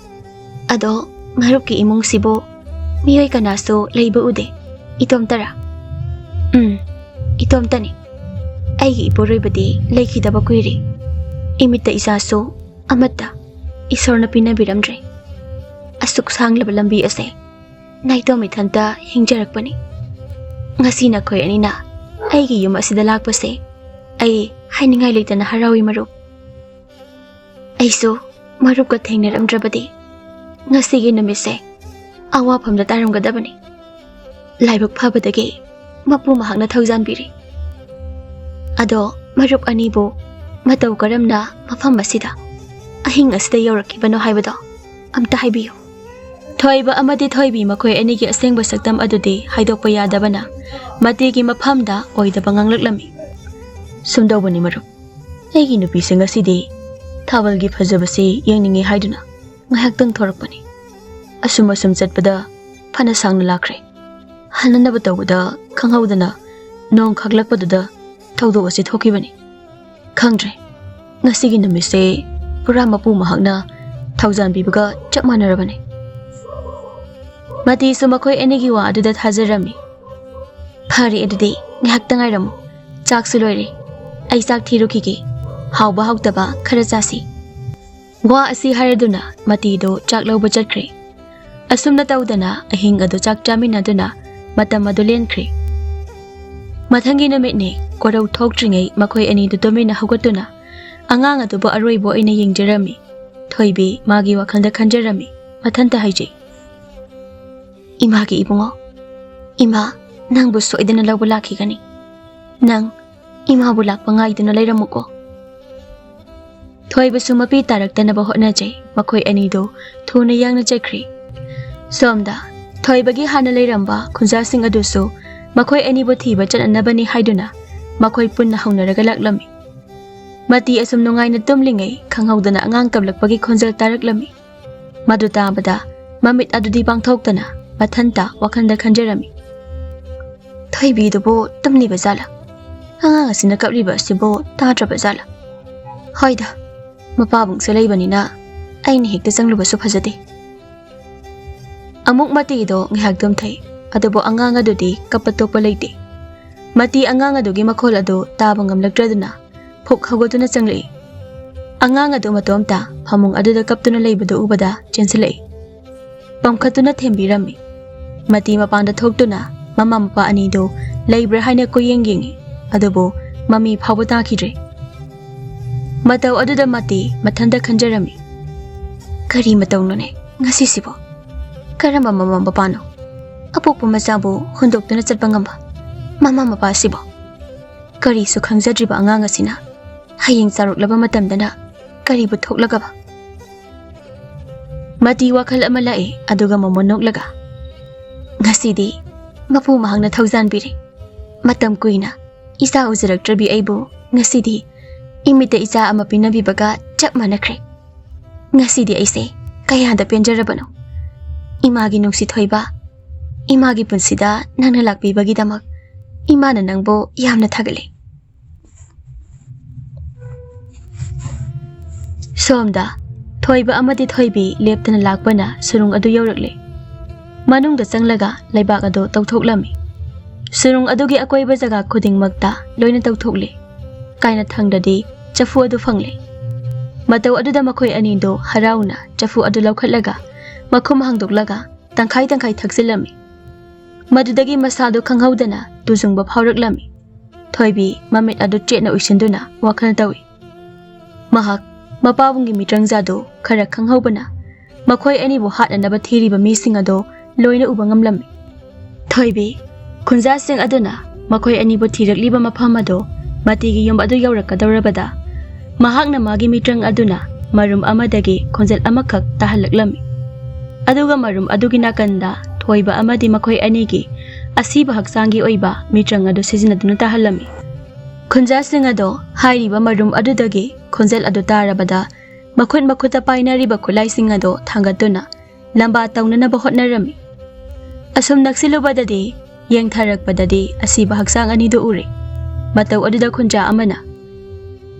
"ꯑꯗꯣ, ꯃꯔꯨꯞꯀꯤ ꯏꯃꯨꯡꯁꯤꯕꯨ ꯃꯤꯑꯣꯏ ꯀꯅꯥꯁꯨ ꯂꯩꯕ ꯎꯗꯦ꯫ ꯏꯇꯣꯝꯇꯔꯥ?" "ꯎꯝ, ꯏꯇꯣꯝꯇꯅꯤ꯫ ꯑꯩꯒꯤ ꯏꯄꯨꯔꯣꯏꯕꯗꯤ ꯂꯩꯈꯤꯗꯕ ꯀꯨꯏꯔꯦ꯫ ꯏꯃꯤꯠꯇ ꯏꯆꯥꯁꯨ ꯑꯃꯠꯇ ꯏꯁꯣꯔꯅ ꯄꯤꯅꯕꯤꯔꯝꯗ꯭ꯔꯦ꯫ ꯑꯁꯨꯛ ꯁꯥꯡꯂꯕ ꯂꯝꯕꯤ ꯑꯁꯦ ꯅꯥꯏꯇꯣꯝ ꯏꯊꯟꯇ ꯍꯤꯡꯖꯔꯛꯄꯅꯤ꯫ ꯉꯁꯤ ꯅꯈꯣꯏ ꯑꯅꯤꯅ ꯑꯩꯒꯤ ꯌꯨꯝ ꯑꯁꯤꯗ ꯂꯥꯛꯄꯁꯦ ꯑꯩ ꯍꯥꯏꯅꯤꯡꯉꯥꯏ ꯂꯩꯇꯅ ꯍꯔꯥꯎꯏ, ꯃꯔꯨꯞ꯫ ꯑꯩꯁꯨ ꯃꯔꯨꯞꯀ ꯊꯦꯡꯅꯔꯝꯗ꯭ꯔꯕꯗꯤ ꯉꯁꯤꯒꯤ ꯅꯨꯃꯤꯠꯁꯦ ꯑꯋꯥꯐꯝꯗ ꯇꯥꯔꯝꯒꯗꯕꯅꯤ꯫ ꯂꯥꯏꯕꯛ ꯐꯕꯗꯒꯤ ꯃꯄꯨ ꯃꯍꯥꯛꯅ ꯊꯧꯖꯥꯟꯕꯤꯔꯤ꯫ ꯑꯗꯣ, ꯃꯔꯨꯞ ꯑꯅꯤꯕꯨ ꯃꯇꯧ ꯀꯔꯝꯅ ꯃꯐꯝ ꯑꯁꯤꯗ, ꯑꯍꯤꯡ ꯑꯁꯤꯗ ꯌꯧꯔꯛꯈꯤꯕꯅꯣ ꯍꯥꯏꯕꯗꯣ ꯑꯝꯇ ꯍꯥꯏꯕꯤꯌꯨ꯫" ꯊꯣꯏꯕ ꯑꯃꯗꯤ ꯊꯣꯏꯕꯤ ꯃꯈꯣꯏ ꯑꯅꯤꯒꯤ ꯑꯁꯦꯡꯕ ꯁꯛꯇꯝ ꯑꯗꯨꯗꯤ ꯍꯥꯏꯗꯣꯛꯄ ꯌꯥꯗꯕꯅ ꯃꯇꯤꯒꯤ ꯃꯐꯝꯗ ꯑꯣꯏꯗꯕ ꯉꯥꯡꯂꯛꯂꯝꯃꯤ꯫ "ꯁꯨꯝꯗꯧꯕꯅꯤ, ꯃꯔꯨꯞ꯫ ꯑꯩꯒꯤ ꯅꯨꯄꯤꯁꯦ ꯉꯁꯤꯗꯤ ꯊꯥꯕꯜꯒꯤ ꯐꯖꯕꯁꯤ ꯌꯦꯡꯅꯤꯡꯉꯤ ꯍꯥꯏꯗꯨꯅ ꯉꯥꯏꯍꯥꯛꯇꯪ ꯊꯣꯔꯛꯄꯅꯤ꯫ ꯑꯁꯨꯝ ꯑꯁꯨꯝ ꯆꯠꯄꯗ ꯐꯅ ꯁꯥꯡꯅ ꯂꯥꯛꯈ꯭ꯔꯦ꯫ ꯍꯟꯅꯅꯕ ꯇꯧꯕꯗ ꯈꯪꯍꯧꯗꯅ ꯅꯣꯡ ꯈꯥꯛꯂꯛꯄꯗꯨꯗ ꯊꯧꯗꯣꯛ ꯑꯁꯤ ꯊꯣꯛꯈꯤꯕꯅꯤ꯫ ꯈꯪꯗ꯭ꯔꯦ, ꯉꯁꯤꯒꯤ ꯅꯨꯃꯤꯠꯁꯦ ꯄꯨꯔꯥ ꯃꯄꯨ ꯃꯍꯥꯛꯅ ꯊꯧꯖꯥꯟꯕꯤꯕꯒ ꯆꯞ ꯃꯥꯟꯅꯔꯕꯅꯤ꯫" ꯃꯇꯤꯁꯨ ꯃꯈꯣꯏ ꯑꯅꯤꯒꯤ ꯋꯥ ꯑꯗꯨꯗ ꯊꯥꯖꯔꯝꯃꯤ꯫ "ꯐꯔꯦ, ꯑꯗꯨꯗꯤ ꯉꯥꯏꯍꯥꯛꯇ ꯉꯥꯏꯔꯝꯃꯨ꯫ ꯆꯥꯛꯁꯨ ꯂꯣꯏꯔꯦ꯫ ꯑꯩ ꯆꯥꯛ ꯊꯤꯔꯨꯈꯤꯒꯦ꯫ ꯍꯥꯎꯕ ꯍꯥꯎꯇꯕ ꯈꯔ ꯆꯥꯁꯤ꯫" ꯋꯥ ꯑꯁꯤ ꯍꯥꯏꯔꯗꯨꯅ ꯃꯇꯤꯗꯨ ꯆꯥꯛ ꯂꯧꯕ ꯆꯠꯈ꯭ꯔꯦ꯫ ꯑꯁꯨꯝꯅ ꯇꯧꯗꯅ ꯑꯍꯤꯡ ꯑꯗꯨ ꯆꯥꯛ ꯆꯥꯃꯤꯟꯅꯗꯨꯅ ꯃꯇꯝ ꯑꯗꯨ ꯂꯦꯟꯈ꯭ꯔꯦ꯫ ꯃꯊꯪꯒꯤ ꯅꯨꯃꯤꯠꯅꯤ꯫ ꯀꯣꯔꯧ ꯊꯣꯛꯇ꯭ꯔꯤꯉꯩ ꯃꯈꯣꯏ ꯑꯅꯤꯗꯨ ꯇꯨꯃꯤꯟꯅ ꯍꯧꯒꯠꯇꯨꯅ ꯑꯉꯥꯡ ꯑꯗꯨꯕꯨ ꯑꯔꯣꯏꯕ ꯑꯣꯏꯅ ꯌꯦꯡꯖꯔꯝꯃꯤ꯫ ꯊꯣꯏꯕꯤ ꯃꯥꯒꯤ ꯋꯥꯈꯜꯗ ꯈꯟꯖꯔꯝꯃꯤ꯫ ꯃꯊꯟꯇ ꯍꯥꯏꯖꯩ, "ꯏꯃꯥꯒꯤ ꯏꯕꯨꯡꯉꯣ, ꯏꯃꯥ ꯅꯪꯕꯨ ꯁꯣꯏꯗꯅ ꯂꯧꯕ ꯂꯥꯛꯈꯤꯒꯅꯤ꯫ ꯅꯪ ꯏꯃꯥꯕꯨ ꯂꯥꯛꯄ ꯉꯥꯏꯗꯨꯅ ꯂꯩꯔꯝꯃꯨꯀꯣ꯫" ꯊꯣꯏꯕꯁꯨ ꯃꯄꯤ ꯇꯥꯔꯛꯇꯅꯕ ꯍꯣꯠꯅꯖꯩ꯫ ꯃꯈꯣꯏ ꯑꯅꯤꯗꯨ ꯊꯨꯅ ꯌꯥꯡꯅ ꯆꯠꯈ꯭ꯔꯤ꯫ ꯁꯣꯝꯗ ꯊꯣꯏꯕꯒꯤ ꯍꯥꯟꯅ ꯂꯩꯔꯝꯕ ꯈꯨꯟꯖꯥꯁꯤꯡ ꯑꯗꯨꯁꯨ ꯃꯈꯣꯏ ꯑꯅꯤꯕꯨ ꯊꯤꯕ ꯆꯠꯅꯅꯕꯅꯤ ꯍꯥꯏꯗꯨꯅ ꯃꯈꯣꯏ ꯄꯨꯟꯅ ꯍꯧꯅꯔꯒ ꯂꯥꯛꯂꯝꯃꯤ꯫ ꯃꯇꯤ ꯑꯁꯨꯝ ꯅꯨꯡꯉꯥꯏꯅ ꯇꯨꯝꯂꯤꯉꯩ ꯈꯪꯍꯧꯗꯅ ꯑꯉꯥꯡ ꯀꯞꯂꯛꯄꯒꯤ ꯈꯣꯟꯖꯦꯜ ꯇꯥꯔꯛꯂꯝꯃꯤ꯫ ꯃꯗꯨ ꯇꯥꯕꯗ ꯃꯃꯤꯠ ꯑꯗꯨꯗꯤ ꯄꯥꯡꯊꯣꯛꯇꯅ ꯃꯊꯟꯇ ꯋꯥꯈꯜꯗ ꯈꯟꯖꯔꯝꯃꯤ꯫ "ꯊꯣꯏꯕꯤꯗꯨꯕꯨ ꯇꯨꯝꯂꯤꯕ ꯖꯥꯠꯂꯥ? ꯑꯉꯥꯡ ꯑꯁꯤꯅ ꯀꯞꯂꯤꯕ ꯑꯁꯤꯕꯨ ꯇꯥꯗ꯭ꯔꯕ ꯖꯥꯠꯂꯥ? ꯍꯣꯏꯗ, ꯃꯄꯥꯕꯨꯡꯁꯨ ꯂꯩꯕꯅꯤꯅ ꯑꯩꯅ ꯍꯦꯛꯇ ꯆꯪꯂꯨꯕꯁꯨ ꯐꯖꯗꯦ꯫" ꯑꯃꯨꯛ ꯃꯇꯤꯗꯣ ꯉꯥꯏꯍꯥꯛ ꯇꯨꯝꯊꯩ, ꯑꯗꯨꯕꯨ ꯑꯉꯥꯡ ꯑꯗꯨꯗꯤ ꯀꯞꯄ ꯇꯣꯛꯄ ꯂꯩꯇꯦ꯫ ꯃꯇꯤ ꯑꯉꯥꯡ ꯑꯗꯨꯒꯤ ꯃꯈꯣꯜ ꯑꯗꯨ ꯇꯥꯕ ꯉꯝꯂꯛꯇ꯭ꯔꯗꯨꯅ ꯐꯨꯛ ꯍꯧꯒꯠꯇꯨꯅ ꯆꯪꯂꯛꯏ꯫ ꯑꯉꯥꯡ ꯑꯗꯨ ꯃꯇꯣꯝꯇ ꯐꯃꯨꯡ ꯑꯗꯨꯗ ꯀꯞꯇꯨꯅ ꯂꯩꯕꯗꯨ ꯎꯕꯗ ꯆꯦꯟꯁꯤꯜꯂꯛꯏ꯫ ꯄꯝꯈꯠꯇꯨꯅ ꯊꯦꯝꯕꯤꯔꯝꯃꯤ꯫ ꯃꯇꯤ ꯃꯄꯥꯟꯗ ꯊꯣꯛꯇꯨꯅ ꯃꯃꯥ ꯃꯄꯥ ꯑꯅꯤꯗꯨ ꯂꯩꯕ꯭ꯔꯥ ꯍꯥꯏꯅ ꯀꯣꯏꯌꯦꯡ ꯌꯦꯡꯉꯤ, ꯑꯗꯨꯕꯨ ꯃꯃꯤ ꯐꯥꯎꯕ ꯇꯥꯈꯤꯗ꯭ꯔꯦ꯫ ꯃꯇꯧ ꯑꯗꯨꯗ ꯃꯇꯤ ꯃꯊꯟꯇ ꯈꯟꯖꯔꯝꯃꯤ, "ꯀꯔꯤ ꯃꯇꯧꯅꯣꯅꯦ ꯉꯁꯤꯁꯤꯕꯣ? ꯀꯔꯝꯕ ꯃꯃꯥ ꯃꯄꯥꯅꯣ ꯑꯄꯣꯛꯄ ꯃꯆꯥꯕꯨ ꯍꯨꯟꯗꯣꯛꯇꯨꯅ ꯆꯠꯄ ꯉꯝꯕ? ꯃꯃꯥ ꯃꯄꯥꯁꯤꯕꯣ? ꯀꯔꯤꯁꯨ ꯈꯪꯖꯗ꯭ꯔꯤꯕ ꯑꯉꯥꯡ ꯑꯁꯤꯅ ꯍꯌꯦꯡ ꯆꯥꯎꯔꯛꯂꯕ ꯃꯇꯝꯗꯅ ꯀꯔꯤꯕꯨ ꯊꯣꯛꯂꯒꯕ?" ꯃꯇꯤ ꯋꯥꯈꯜ ꯑꯃ ꯂꯥꯛꯏ, ꯑꯗꯨꯒ ꯃꯃꯣꯟ ꯅꯣꯛꯂꯒ, "ꯉꯁꯤꯗꯤ ꯃꯄꯨ ꯃꯍꯥꯛꯅ ꯊꯧꯖꯥꯟꯕꯤꯔꯦ꯫ ꯃꯇꯝ ꯀꯨꯏꯅ ꯏꯆꯥ ꯎꯖꯔꯛꯇ꯭ꯔꯕꯤ ꯑꯩꯕꯨ ꯉꯁꯤꯗꯤ ꯏꯃꯤꯠꯇ ꯏꯆꯥ ꯑꯃ ꯄꯤꯅꯕꯤꯕꯒ ꯆꯞ ꯃꯥꯟꯅꯈ꯭ꯔꯦ꯫ ꯉꯁꯤꯗꯤ ꯑꯩꯁꯦ ꯀꯌꯥꯗ ꯄꯦꯟꯖꯔꯕꯅꯣ꯫ ꯏꯃꯥꯒꯤ ꯅꯨꯡꯁꯤ ꯊꯣꯏꯕ, ꯏꯃꯥꯒꯤ ꯄꯨꯟꯁꯤꯗ ꯅꯪꯅ ꯂꯥꯛꯄꯤꯕꯒꯤꯗꯃꯛ ꯏꯃꯥꯅ ꯅꯪꯕꯨ ꯌꯥꯝꯅ ꯊꯥꯒꯠꯂꯤ꯫" ꯁꯣꯝꯗ ꯊꯣꯏꯕ ꯑꯃꯗꯤ ꯊꯣꯏꯕꯤ ꯂꯦꯞꯇꯅ ꯂꯥꯛꯄꯅ ꯁꯨꯔꯨꯡ ꯑꯗꯨ ꯌꯧꯔꯛꯂꯦ꯫ ꯃꯅꯨꯡꯗ ꯆꯪꯂꯒ ꯂꯩꯕꯥꯛ ꯑꯗꯨ ꯇꯧꯊꯣꯛꯂꯝꯃꯤ꯫ ꯁꯨꯔꯨꯡ ꯑꯗꯨꯒꯤ ꯑꯀꯣꯏꯕ ꯖꯒꯥ ꯈꯨꯗꯤꯡꯃꯛꯇ ꯂꯣꯏꯅ ꯇꯧꯊꯣꯛꯂꯦ꯫ ꯀꯥꯏꯅꯊꯪꯗꯗꯤ ꯆꯐꯨ ꯑꯗꯨ ꯐꯪꯂꯦ꯫ ꯃꯇꯧ ꯑꯗꯨꯗ ꯃꯈꯣꯏ ꯑꯅꯤꯗꯨ ꯍꯔꯥꯎꯅ ꯆꯐꯨ ꯑꯗꯨ ꯂꯧꯈꯠꯂꯒ ꯃꯈꯨꯝ ꯍꯥꯡꯗꯣꯛꯂꯒ ꯇꯪꯈꯥꯏ ꯇꯪꯈꯥꯏ ꯊꯛꯆꯤꯜꯂꯝꯃꯤ꯫ ꯃꯗꯨꯗꯒꯤ ꯃꯁꯥꯗꯨ ꯈꯪꯍꯧꯗꯅ ꯇꯨꯖꯨꯡꯕ ꯐꯥꯎꯔꯛꯂꯝꯃꯤ꯫ ꯊꯣꯏꯕꯤ ꯃꯃꯤꯠ ꯑꯗꯨ ꯆꯦꯠꯅ ꯎꯏꯁꯤꯟꯗꯨꯅ ꯋꯥꯈꯜ ꯇꯧꯏ꯫ ꯃꯍꯥꯛ ꯃꯄꯥꯕꯨꯡꯒꯤ ꯃꯤꯇ꯭ꯔꯪꯖꯥꯗꯨ ꯈꯔ ꯈꯪꯍꯧꯕꯅ ꯃꯈꯣꯏ ꯑꯅꯤꯕꯨ ꯍꯥꯠꯅꯅꯕ ꯊꯤꯔꯤꯕ ꯃꯤꯁꯤꯡ ꯑꯗꯨ ꯂꯣꯏꯅ ꯎꯕ ꯉꯝꯂꯝꯃꯤ꯫ ꯊꯣꯏꯕꯤ, ꯈꯨꯟꯖꯥꯁꯤꯡ ꯑꯗꯨꯅ ꯃꯈꯣꯏ ꯑꯅꯤꯕꯨ ꯊꯤꯔꯛꯂꯤꯕ ꯃꯐꯝ ꯑꯗꯨ ꯃꯇꯤꯒꯤ ꯌꯨꯝ ꯑꯗꯨ ꯌꯧꯔꯛꯀꯗꯧꯔꯕꯗ ꯃꯍꯥꯛꯅ ꯃꯥꯒꯤ ꯃꯤꯇ꯭ꯔꯪ ꯑꯗꯨꯅ ꯃꯔꯨꯝ ꯑꯃꯗꯒꯤ ꯈꯣꯟꯖꯦꯜ ꯑꯃꯈꯛ ꯇꯥꯍꯜꯂꯛꯂꯝꯃꯤ꯫ ꯑꯗꯨꯒ ꯃꯔꯨꯝ ꯑꯗꯨꯒꯤ ꯅꯥꯀꯟꯗ ꯀꯣꯏꯕ ꯑꯃꯗꯤ ꯃꯈꯣꯏ ꯑꯅꯤꯒꯤ ꯑꯁꯤꯕ ꯍꯛꯆꯥꯡꯒꯤ ꯑꯣꯏꯕ ꯃꯤꯇ꯭ꯔꯪ ꯑꯗꯨ ꯁꯤꯖꯤꯟꯅꯗꯨꯅ ꯇꯥꯍꯜꯂꯝꯃꯤ꯫ ꯈꯨꯟꯖꯥꯁꯤꯡ ꯑꯗꯣ ꯍꯥꯏꯔꯤꯕ ꯃꯔꯨꯝ ꯑꯗꯨꯗꯒꯤ ꯈꯣꯟꯖꯦꯜ ꯑꯗꯨ ꯇꯥꯔꯕꯗ ꯃꯈꯨꯠ ꯃꯈꯨꯠꯇ ꯄꯥꯏꯅꯔꯤꯕ ꯈꯨꯠꯂꯥꯏꯁꯤꯡ ꯑꯗꯣ ꯊꯥꯡꯒꯠꯇꯨꯅ ꯂꯝꯕꯥ ꯇꯧꯅꯅꯕ ꯍꯣꯠꯅꯔꯝꯃꯤ꯫ ꯑꯁꯨꯝ ꯅꯛꯁꯤꯜꯂꯨꯕꯗꯗꯤ ꯌꯦꯡꯊꯔꯛꯄꯗꯗꯤ ꯑꯁꯤꯕ ꯍꯛꯆꯥꯡ ꯑꯅꯤꯗꯨ ꯎꯔꯦ꯫ ꯃꯇꯧ ꯑꯗꯨꯗ ꯈꯨꯟꯖꯥ ꯑꯃꯅ,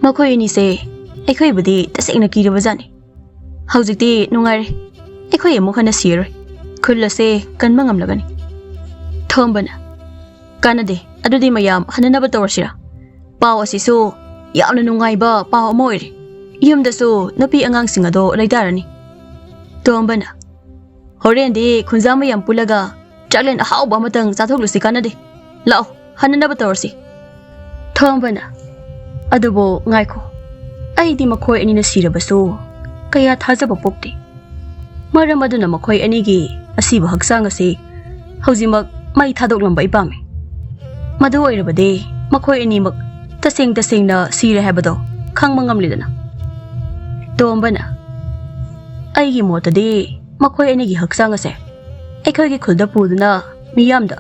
"ꯃꯈꯣꯏ ꯑꯅꯤꯁꯦ ꯑꯩꯈꯣꯏꯕꯨꯗꯤ ꯇꯁꯦꯡꯅ ꯀꯤꯔꯕꯖꯥꯠꯅꯤ꯫ ꯍꯧꯖꯤꯛꯇꯤ ꯅꯨꯡꯉꯥꯏꯔꯦ꯫ ꯑꯩꯈꯣꯏ ꯑꯃꯨꯛ ꯍꯟꯅ ꯁꯤꯔꯔꯣꯏ꯫ ꯈꯨꯜ ꯑꯁꯦ ꯀꯟꯕ ꯉꯝꯂꯒꯅꯤ꯫" ꯊꯣꯝꯕꯅ, "ꯀꯥꯟꯅꯗꯦ꯫ ꯑꯗꯨꯗꯤ ꯃꯌꯥꯝ ꯍꯟꯅꯅꯕ ꯇꯧꯔꯁꯤꯔꯥ? ꯄꯥꯎ ꯑꯁꯤꯁꯨ ꯌꯥꯝꯅ ꯅꯨꯡꯉꯥꯏꯕ ꯄꯥꯎ ꯑꯃ ꯑꯣꯏꯔꯦ꯫ ꯌꯨꯝꯗꯁꯨ ꯅꯨꯄꯤ ꯑꯉꯥꯡꯁꯤꯡ ꯑꯗꯣ ꯂꯩꯇꯥꯔꯅꯤ꯫" ꯇꯣꯝꯕꯅ, "ꯍꯣꯔꯦꯟꯗꯤ ꯈꯨꯟꯖꯥ ꯃꯌꯥꯝ ꯄꯨꯜꯂꯒ ꯆꯥꯛꯂꯦꯟ ꯑꯍꯥꯎꯕ ꯑꯃꯇꯪ ꯆꯥꯊꯣꯛꯂꯨꯁꯤ ꯀꯥꯟꯅꯗꯦ꯫ ꯂꯥꯛꯑꯣ, ꯍꯟꯅꯅꯕ ꯇꯧꯔꯁꯤ꯫" ꯊꯣꯝꯕꯅ, "ꯑꯗꯨꯕꯨ ꯉꯥꯏꯈꯣ, ꯑꯩꯗꯤ ꯃꯈꯣꯏ ꯑꯅꯤꯅ ꯁꯤꯔꯕꯁꯨ ꯀꯌꯥ ꯊꯥꯖꯕ ꯄꯣꯛꯇꯦ꯫ ꯃꯔꯝ ꯑꯗꯨꯅ ꯃꯈꯣꯏ ꯑꯅꯤꯒꯤ ꯑꯁꯤꯕ ꯍꯛꯆꯥꯡ ꯑꯁꯤ ꯍꯧꯖꯤꯛꯃꯛ ꯃꯩ ꯊꯥꯗꯣꯛꯂꯝꯕ ꯑꯩ ꯄꯥꯝꯃꯤ꯫ ꯃꯗꯨ ꯑꯣꯏꯔꯕꯗꯤ ꯃꯈꯣꯏ ꯑꯅꯤꯃꯛ ꯇꯁꯦꯡ ꯇꯁꯦꯡꯅ ꯁꯤꯔꯦ ꯍꯥꯏꯕꯗꯣ ꯈꯪꯕ ꯉꯝꯂꯤꯗꯅ꯫" ꯇꯣꯝꯕꯅ, "ꯑꯩꯒꯤ ꯃꯣꯠꯇꯗꯤ ꯃꯈꯣꯏ ꯑꯅꯤꯒꯤ ꯍꯛꯆꯥꯡ ꯑꯁꯦ ꯑꯩꯈꯣꯏꯒꯤ ꯈꯨꯜꯗ ꯄꯨꯗꯨꯅ ꯃꯤꯌꯥꯝꯗ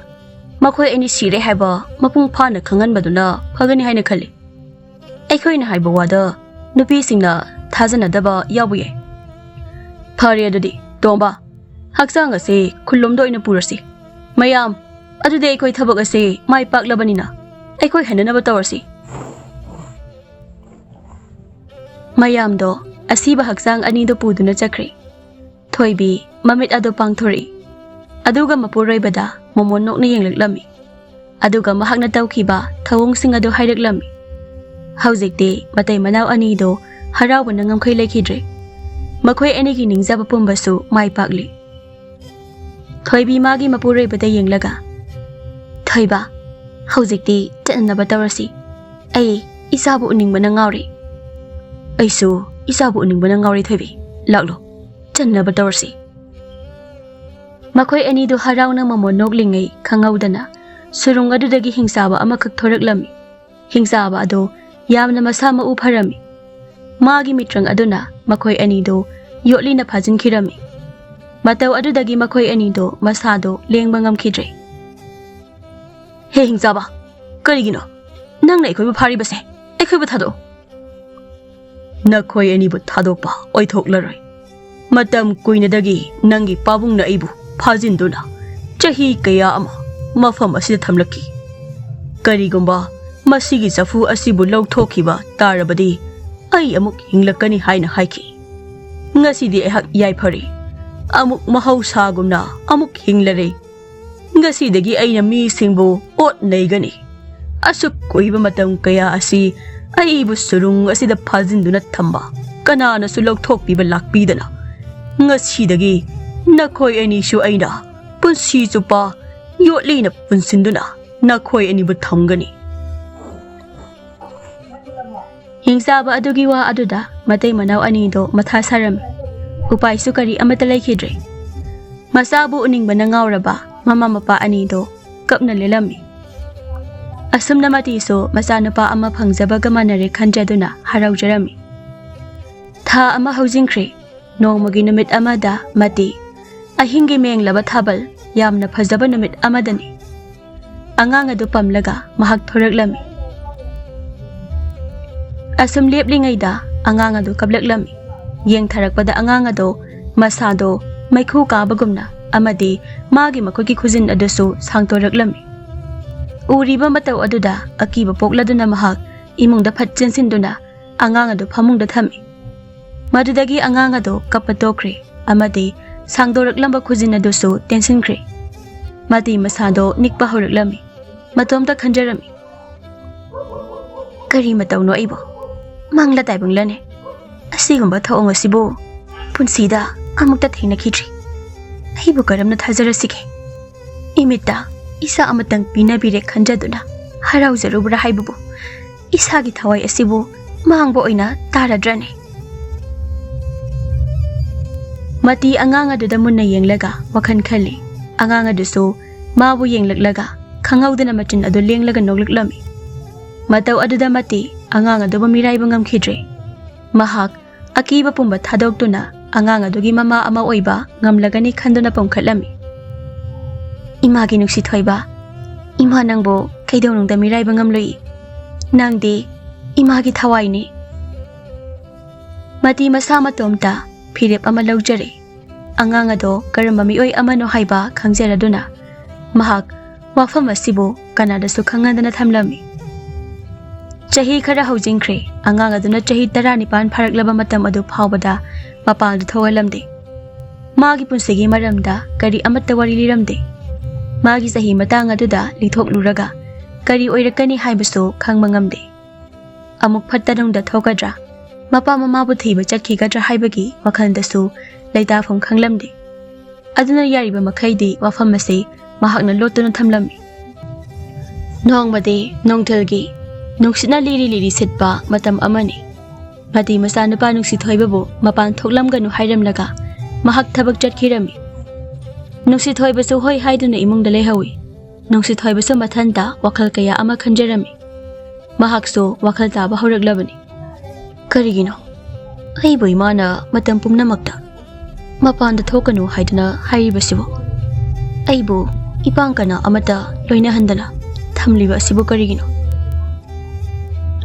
ꯃꯈꯣꯏ ꯑꯅꯤ ꯁꯤꯔꯦ ꯍꯥꯏꯕ ꯃꯄꯨꯡ ꯐꯥꯅ ꯈꯪꯍꯟꯕꯗꯨꯅ ꯐꯒꯅꯤ ꯍꯥꯏꯅ ꯈꯜꯂꯤ꯫ ꯑꯩꯈꯣꯏꯅ ꯍꯥꯏꯕ ꯋꯥꯗ ꯅꯨꯄꯤꯁꯤꯡꯅ ꯊꯥꯖꯅꯗꯕ ꯌꯥꯎꯕ ꯌꯥꯏ꯫ ꯐꯔꯦ ꯑꯗꯨꯗꯤ, ꯇꯣꯝꯕ, ꯍꯛꯆꯥꯡ ꯑꯁꯤ ꯈꯨꯜꯂꯣꯝꯗ ꯑꯣꯏꯅ ꯄꯨꯔꯁꯤ꯫ ꯃꯌꯥꯝ, ꯑꯗꯨꯗꯤ ꯑꯩꯈꯣꯏ ꯊꯕꯛ ꯑꯁꯤ ꯃꯥꯏ ꯄꯥꯛꯂꯕꯅꯤꯅ ꯑꯩꯈꯣꯏ ꯍꯟꯅꯅꯕ ꯇꯧꯔꯁꯤ꯫" ꯃꯌꯥꯝꯗꯣ ꯑꯁꯤꯕ ꯍꯛꯆꯥꯡ ꯑꯅꯤꯗꯨ ꯄꯨꯗꯨꯅ ꯆꯠꯈ꯭ꯔꯦ꯫ ꯊꯣꯏꯕꯤ ꯃꯃꯤꯠ ꯑꯗꯨ ꯄꯥꯡꯊꯣꯔꯛꯏ꯫ ꯑꯗꯨꯒ ꯃꯄꯨꯔꯣꯏꯕꯗ ꯃꯣꯃꯣꯟ ꯅꯣꯛꯅ ꯌꯦꯡꯂꯛꯂꯝꯃꯤ꯫ ꯑꯗꯨꯒ ꯃꯍꯥꯛꯅ ꯇꯧꯈꯤꯕ ꯊꯧꯑꯣꯡꯁꯤꯡ ꯑꯗꯨ ꯍꯥꯏꯔꯛꯂꯝꯃꯤ꯫ ꯍꯧꯖꯤꯛꯇꯤ ꯃꯇꯩ ꯃꯅꯥꯎ ꯑꯅꯤꯗꯨ ꯍꯔꯥꯎꯕꯅ ꯉꯝꯈꯩ ꯂꯩꯈꯤꯗ꯭ꯔꯦ꯫ ꯃꯈꯣꯏ ꯑꯅꯤꯒꯤ ꯅꯤꯡꯖꯕ ꯄꯨꯝꯕꯁꯨ ꯃꯥꯏ ꯄꯥꯛꯂꯤ꯫ ꯊꯣꯏꯕꯤ ꯃꯥꯒꯤ ꯃꯄꯨꯔꯣꯏꯕꯗ ꯌꯦꯡꯂꯒ, "ꯊꯣꯏꯕ, ꯍꯧꯖꯤꯛꯇꯤ ꯆꯠꯅꯅꯕ ꯇꯧꯔꯁꯤ꯫ ꯑꯩ ꯏꯆꯥꯕꯨ ꯎꯅꯤꯡꯕꯅ ꯉꯥꯎꯔꯦ꯫" "ꯑꯩꯁꯨ ꯏꯆꯥꯕꯨ ꯎꯅꯤꯡꯕꯅ ꯉꯥꯎꯔꯦ, ꯊꯣꯏꯕꯤ꯫ ꯂꯥꯛꯂꯣ, ꯆꯠꯅꯅꯕ ꯇꯧꯔꯁꯤ꯫" ꯃꯈꯣꯏ ꯑꯅꯤꯗꯨ ꯍꯔꯥꯎꯅ ꯃꯃꯣꯟ ꯅꯣꯛꯂꯤꯉꯩ ꯈꯪꯍꯧꯗꯅ ꯁꯨꯔꯨꯡ ꯑꯗꯨꯗꯒꯤ ꯍꯤꯡꯆꯥꯕ ꯑꯃꯈꯛ ꯊꯣꯔꯛꯂꯝꯃꯤ꯫ ꯍꯤꯡꯆꯥꯕ ꯑꯗꯨ ꯌꯥꯝꯅ ꯃꯁꯥ ꯃꯎ ꯐꯔꯝꯃꯤ꯫ ꯃꯥꯒꯤ ꯃꯤꯇ꯭ꯔꯪ ꯑꯗꯨꯅ ꯃꯈꯣꯏ ꯑꯅꯤꯗꯨ ꯌꯣꯠꯂꯤꯅ ꯐꯥꯖꯤꯟꯈꯤꯔꯝꯃꯤ꯫ ꯃꯇꯧ ꯑꯗꯨꯗꯒꯤ ꯃꯈꯣꯏ ꯑꯅꯤꯗꯣ ꯃꯁꯥꯗꯣ ꯂꯦꯡꯕ ꯉꯝꯈꯤꯗ꯭ꯔꯦ꯫ "ꯍꯦ ꯍꯤꯡꯆꯥꯕ, ꯀꯔꯤꯒꯤꯅꯣ ꯅꯪꯅ ꯑꯩꯈꯣꯏꯕꯨ ꯐꯥꯔꯤꯕꯁꯦ? ꯑꯩꯈꯣꯏꯕꯨ ꯊꯥꯗꯣꯛꯑꯣ!" "ꯅꯈꯣꯏ ꯑꯅꯤꯕꯨ ꯊꯥꯗꯣꯛꯄ ꯑꯣꯏꯊꯣꯛꯂꯔꯣꯏ꯫ ꯃꯇꯝ ꯀꯨꯏꯅꯗꯒꯤ ꯅꯪꯒꯤ ꯄꯥꯕꯨꯡꯅ ꯑꯩꯕꯨ ꯐꯥꯖꯤꯟꯗꯨꯅ ꯆꯍꯤ ꯀꯌꯥ ꯑꯃ ꯃꯐꯝ ꯑꯁꯤꯗ ꯊꯝꯂꯛꯈꯤ꯫ ꯀꯔꯤꯒꯨꯝꯕ ꯃꯁꯤꯒꯤ ꯆꯐꯨ ꯑꯁꯤꯕꯨ ꯂꯧꯊꯣꯛꯈꯤꯕ ꯇꯥꯔꯕꯗꯤ ꯑꯩ ꯑꯃꯨꯛ ꯍꯤꯡꯂꯛꯀꯅꯤ ꯍꯥꯏꯅ ꯍꯥꯏꯈꯤ꯫ ꯉꯁꯤꯗꯤ ꯑꯩꯍꯥꯛ ꯌꯥꯏꯐꯔꯦ꯫ ꯑꯃꯨꯛ ꯃꯍꯧꯁꯥꯒꯨꯝꯅ ꯑꯃꯨꯛ ꯍꯤꯡꯂꯔꯦ꯫ ꯉꯁꯤꯗꯒꯤ ꯑꯩꯅ ꯃꯤꯁꯤꯡꯕꯨ ꯑꯣꯠ ꯅꯩꯒꯅꯤ꯫ ꯑꯁꯨꯛ ꯀꯨꯏꯕ ꯃꯇꯝ ꯀꯌꯥ ꯑꯁꯤ ꯑꯩꯕꯨ ꯁꯨꯔꯨꯡ ꯑꯁꯤꯗ ꯐꯥꯖꯤꯟꯗꯨꯅ ꯊꯝꯕ ꯀꯅꯥꯅꯁꯨ ꯂꯧꯊꯣꯛꯄꯤꯕ ꯂꯥꯛꯄꯤꯗꯅ, ꯉꯁꯤꯗꯒꯤ ꯅꯈꯣꯏ ꯑꯅꯤꯁꯨ ꯑꯩꯅ ꯄꯨꯟꯁꯤ ꯆꯨꯞꯄ ꯌꯣꯠꯂꯤꯅ ꯄꯨꯟꯁꯤꯟꯗꯨꯅ ꯅꯈꯣꯏ ꯑꯅꯤꯕꯨ ꯊꯝꯒꯅꯤ꯫" ꯍꯤꯡꯆꯥꯕ ꯑꯗꯨꯒꯤ ꯋꯥ ꯑꯗꯨꯗ ꯃꯇꯩ ꯃꯅꯥꯎ ꯑꯅꯤꯗꯣ ꯃꯊꯥ ꯁꯥꯔꯝꯃꯤ꯫ ꯎꯄꯥꯏꯁꯨ ꯀꯔꯤ ꯑꯃꯠꯇ ꯂꯩꯈꯤꯗ꯭ꯔꯦ꯫ ꯃꯆꯥꯕꯨ ꯎꯅꯤꯡꯕꯅ ꯉꯥꯎꯔꯕ ꯃꯃꯥ ꯃꯄꯥ ꯑꯅꯤꯗꯣ ꯀꯞꯅ ꯂꯦꯜꯂꯝꯃꯤ꯫ ꯑꯁꯨꯝꯅ ꯃꯇꯤꯁꯨ ꯃꯆꯥꯅꯨꯄꯥ ꯑꯃ ꯐꯪꯖꯕꯒ ꯃꯥꯟꯅꯔꯦ ꯈꯟꯖꯗꯨꯅ ꯍꯔꯥꯎꯖꯔꯝꯃꯤ꯫ ꯊꯥ ꯑꯃ ꯍꯧꯖꯤꯟꯈ꯭ꯔꯦ꯫ ꯅꯣꯡꯃꯒꯤ ꯅꯨꯃꯤꯠ ꯑꯃꯗ ꯃꯇꯤ ꯑꯍꯤꯡꯒꯤ ꯃꯦꯡꯂꯕ ꯊꯥꯕꯜ ꯌꯥꯝꯅ ꯐꯖꯕ ꯅꯨꯃꯤꯠ ꯑꯃꯗꯅꯤ꯫ ꯑꯉꯥꯡ ꯑꯗꯨ ꯄꯝꯂꯒ ꯃꯍꯥꯛ ꯊꯣꯔꯛꯂꯝꯃꯤ꯫ ꯑꯁꯨꯝ ꯂꯦꯞꯂꯤꯉꯩꯗ ꯑꯉꯥꯡ ꯑꯗꯨ ꯀꯞꯂꯛꯂꯝꯃꯤ꯫ ꯌꯦꯡꯊꯔꯛꯄꯗ ꯑꯉꯥꯡ ꯑꯗꯣ ꯃꯁꯥꯗꯣ ꯃꯩꯈꯨ ꯀꯥꯕꯒꯨꯝꯅ ꯑꯃꯗꯤ ꯃꯥꯒꯤ ꯃꯈꯨꯠꯀꯤ ꯈꯨꯖꯤꯟ ꯑꯗꯨꯁꯨ ꯁꯥꯡꯗꯣꯔꯛꯂꯝꯃꯤ꯫ ꯎꯔꯤꯕ ꯃꯇꯧ ꯑꯗꯨꯗ ꯑꯀꯤꯕ ꯄꯣꯛꯂꯗꯨꯅ ꯃꯍꯥꯛ ꯏꯃꯨꯡꯗ ꯐꯠ ꯆꯦꯟꯁꯤꯟꯗꯨꯅ ꯑꯉꯥꯡ ꯑꯗꯨ ꯐꯃꯨꯡꯗ ꯊꯝꯃꯤ꯫ ꯃꯗꯨꯗꯒꯤ ꯑꯉꯥꯡ ꯑꯗꯨ ꯀꯞꯄ ꯇꯣꯛꯈ꯭ꯔꯦ ꯑꯃꯗꯤ ꯁꯥꯡꯗꯣꯔꯛꯂꯝꯕ ꯈꯨꯖꯤꯟ ꯑꯗꯨꯁꯨ ꯇꯦꯟꯁꯤꯟꯈ꯭ꯔꯦ꯫ ꯃꯇꯤ ꯃꯁꯥꯗꯣ ꯅꯤꯛꯄ ꯍꯧꯔꯛꯂꯝꯃꯤ꯫ ꯃꯇꯣꯝꯇ ꯈꯟꯖꯔꯝꯃꯤ, "ꯀꯔꯤ ꯃꯇꯧꯅꯣ ꯑꯩꯕꯨ? ꯃꯪꯂ ꯇꯥꯏꯕꯪꯂꯅꯦ? ꯑꯁꯤꯒꯨꯝꯕ ꯊꯧꯑꯣꯡ ꯑꯁꯤꯕꯨ ꯄꯨꯟꯁꯤꯗ ꯑꯃꯨꯛꯇ ꯊꯦꯡꯅꯈꯤꯗ꯭ꯔꯤ꯫ ꯑꯩꯕꯨ ꯀꯔꯝꯅ ꯊꯥꯖꯔꯁꯤꯒꯦ? ꯏꯃꯤꯠꯇ ꯏꯆꯥ ꯑꯃꯇꯪ ꯄꯤꯅꯕꯤꯔꯦ ꯈꯟꯖꯗꯨꯅ ꯍꯔꯥꯎꯖꯔꯨꯕ꯭ꯔꯥ ꯍꯥꯏꯕꯕꯨ ꯏꯁꯥꯒꯤ ꯊꯋꯥꯏ ꯑꯁꯤꯕꯨ ꯃꯥꯡꯕ ꯑꯣꯏꯅ ꯇꯥꯔꯗ꯭ꯔꯅꯦ?" ꯃꯇꯤ ꯑꯉꯥꯡ ꯑꯗꯨꯗ ꯃꯨꯟꯅ ꯌꯦꯡꯂꯒ ꯋꯥꯈꯜ ꯈꯜꯂꯤ꯫ ꯑꯉꯥꯡ ꯑꯗꯨꯁꯨ ꯃꯥꯕꯨ ꯌꯦꯡꯂꯛꯂꯒ ꯈꯪꯍꯧꯗꯅ ꯃꯆꯤꯟ ꯑꯗꯨ ꯂꯦꯡꯂꯒ ꯅꯣꯛꯂꯛꯂꯝꯃꯤ꯫ ꯃꯇꯧ ꯑꯗꯨꯗ ꯃꯇꯤ ꯑꯉꯥꯡ ꯑꯗꯨꯕꯨ ꯃꯤꯔꯥꯏꯕ ꯉꯝꯈꯤꯗ꯭ꯔꯦ꯫ ꯃꯍꯥꯛ ꯑꯀꯤꯕ ꯄꯨꯝꯕ ꯊꯥꯗꯣꯛꯇꯨꯅ ꯑꯉꯥꯡ ꯑꯗꯨꯒꯤ ꯃꯃꯥ ꯑꯃ ꯑꯣꯏꯕ ꯉꯝꯂꯒꯅꯤ ꯈꯟꯗꯨꯅ ꯄꯨꯝꯈꯠꯂꯝꯃꯤ꯫ "ꯏꯃꯥꯒꯤ ꯅꯨꯡꯁꯤ ꯊꯣꯏꯕ, ꯏꯃꯥ ꯅꯪꯕꯨ ꯀꯩꯗꯧꯅꯨꯡꯗ ꯃꯤꯔꯥꯏꯕ ꯉꯝꯂꯣꯏ꯫ ꯅꯪꯗꯤ ꯏꯃꯥꯒꯤ ꯊꯋꯥꯏꯅꯤ"꯫ ꯃꯇꯤ ꯃꯁꯥ ꯃꯇꯣꯝꯇ ꯐꯤꯔꯦꯞ ꯑꯃ ꯂꯧꯖꯔꯦ꯫ ꯑꯉꯥꯡ ꯑꯗꯣ ꯀꯔꯝꯕ ꯃꯤꯑꯣꯏ ꯑꯃꯅꯣ ꯍꯥꯏꯕ ꯈꯪꯖꯔꯗꯨꯅ ꯃꯍꯥꯛ ꯋꯥꯐꯝ ꯑꯁꯤꯕꯨ ꯀꯅꯥꯗꯁꯨ ꯈꯪꯍꯟꯗꯅ ꯊꯝꯂꯝꯃꯤ꯫ ꯆꯍꯤ ꯈꯔ ꯍꯧꯖꯤꯟꯈ꯭ꯔꯦ꯫ ꯑꯉꯥꯡ ꯑꯗꯨꯅ ꯆꯍꯤ ꯇꯔꯥꯅꯤꯄꯥꯟ ꯐꯥꯔꯛꯂꯕ ꯃꯇꯝ ꯑꯗꯨ ꯐꯥꯎꯕꯗ ꯃꯄꯥꯟꯗ ꯊꯣꯛꯍꯜꯂꯝꯗꯦ꯫ ꯃꯥꯒꯤ ꯄꯨꯟꯁꯤꯒꯤ ꯃꯔꯝꯗ ꯀꯔꯤ ꯑꯃꯠꯇ ꯋꯥꯔꯤ ꯂꯤꯔꯝꯗꯦ꯫ ꯃꯥꯒꯤ ꯆꯍꯤ ꯃꯇꯥꯡ ꯑꯗꯨꯗ ꯂꯤꯊꯣꯛꯂꯨꯔꯒ ꯀꯔꯤ ꯑꯣꯏꯔꯛꯀꯅꯤ ꯍꯥꯏꯕꯁꯨ ꯈꯪꯕ ꯉꯝꯗꯦ꯫ ꯑꯃꯨꯛ ꯐꯠꯇ ꯅꯨꯡꯗ ꯊꯣꯛꯀꯗ꯭ꯔꯥ, ꯃꯄꯥ ꯃꯃꯥꯕꯨ ꯊꯤꯕ ꯆꯠꯈꯤꯒꯗ꯭ꯔꯥ ꯍꯥꯏꯕꯒꯤ ꯋꯥꯈꯜꯗꯁꯨ ꯂꯩꯇꯥꯐꯝ ꯈꯪꯂꯝꯗꯦ꯫ ꯑꯗꯨꯅ ꯌꯥꯔꯤꯕ ꯃꯈꯩꯗꯤ ꯋꯥꯐꯝ ꯑꯁꯤ ꯃꯍꯥꯛꯅ ꯂꯣꯠꯇꯨꯅ ꯊꯝꯂꯝꯃꯤ꯫ ꯅꯣꯡꯃꯗꯤ ꯅꯨꯡꯊꯤꯜꯒꯤ ꯅꯨꯡꯁꯤꯠꯅ ꯂꯤꯔꯤ ꯂꯤꯔꯤ ꯁꯤꯠꯄ ꯃꯇꯝ ꯑꯃꯅꯤ꯫ ꯃꯇꯤ ꯃꯆꯥꯅꯨꯄꯥ ꯅꯨꯡꯁꯤꯊꯣꯏꯕꯕꯨ ꯃꯄꯥꯟ ꯊꯣꯛꯂꯝꯒꯅꯨ ꯍꯥꯏꯔꯝꯂꯒ ꯃꯍꯥꯛ ꯊꯕꯛ ꯆꯠꯈꯤꯔꯝꯃꯤ꯫ ꯅꯨꯡꯁꯤꯊꯣꯏꯕꯁꯨ ꯍꯣꯏ ꯍꯥꯏꯗꯨꯅ ꯏꯃꯨꯡꯗ ꯂꯩꯍꯧꯏ꯫ ꯅꯨꯡꯁꯤꯊꯣꯏꯕꯁꯨ ꯃꯊꯟꯇ ꯋꯥꯈꯜ ꯀꯌꯥ ꯑꯃ ꯈꯟꯖꯔꯝꯃꯤ꯫ ꯃꯍꯥꯛꯁꯨ ꯋꯥꯈꯜ ꯇꯥꯕ ꯍꯧꯔꯛꯂꯕꯅꯤ꯫ "ꯀꯔꯤꯒꯤꯅꯣ ꯑꯩꯕꯨ ꯏꯃꯥꯅ ꯃꯇꯝ ꯄꯨꯝꯅꯃꯛꯇ ꯃꯄꯥꯟꯗ ꯊꯣꯛꯀꯅꯨ ꯍꯥꯏꯗꯨꯅ ꯍꯥꯏꯔꯤꯕꯁꯤꯕꯨ? ꯑꯩꯕꯨ ꯏꯄꯥꯡ ꯀꯅꯥ ꯑꯃꯠꯇ ꯂꯣꯏꯅꯍꯟꯗꯅ ꯊꯝꯂꯤꯕ ꯑꯁꯤꯕꯨ ꯀꯔꯤꯒꯤꯅꯣ?"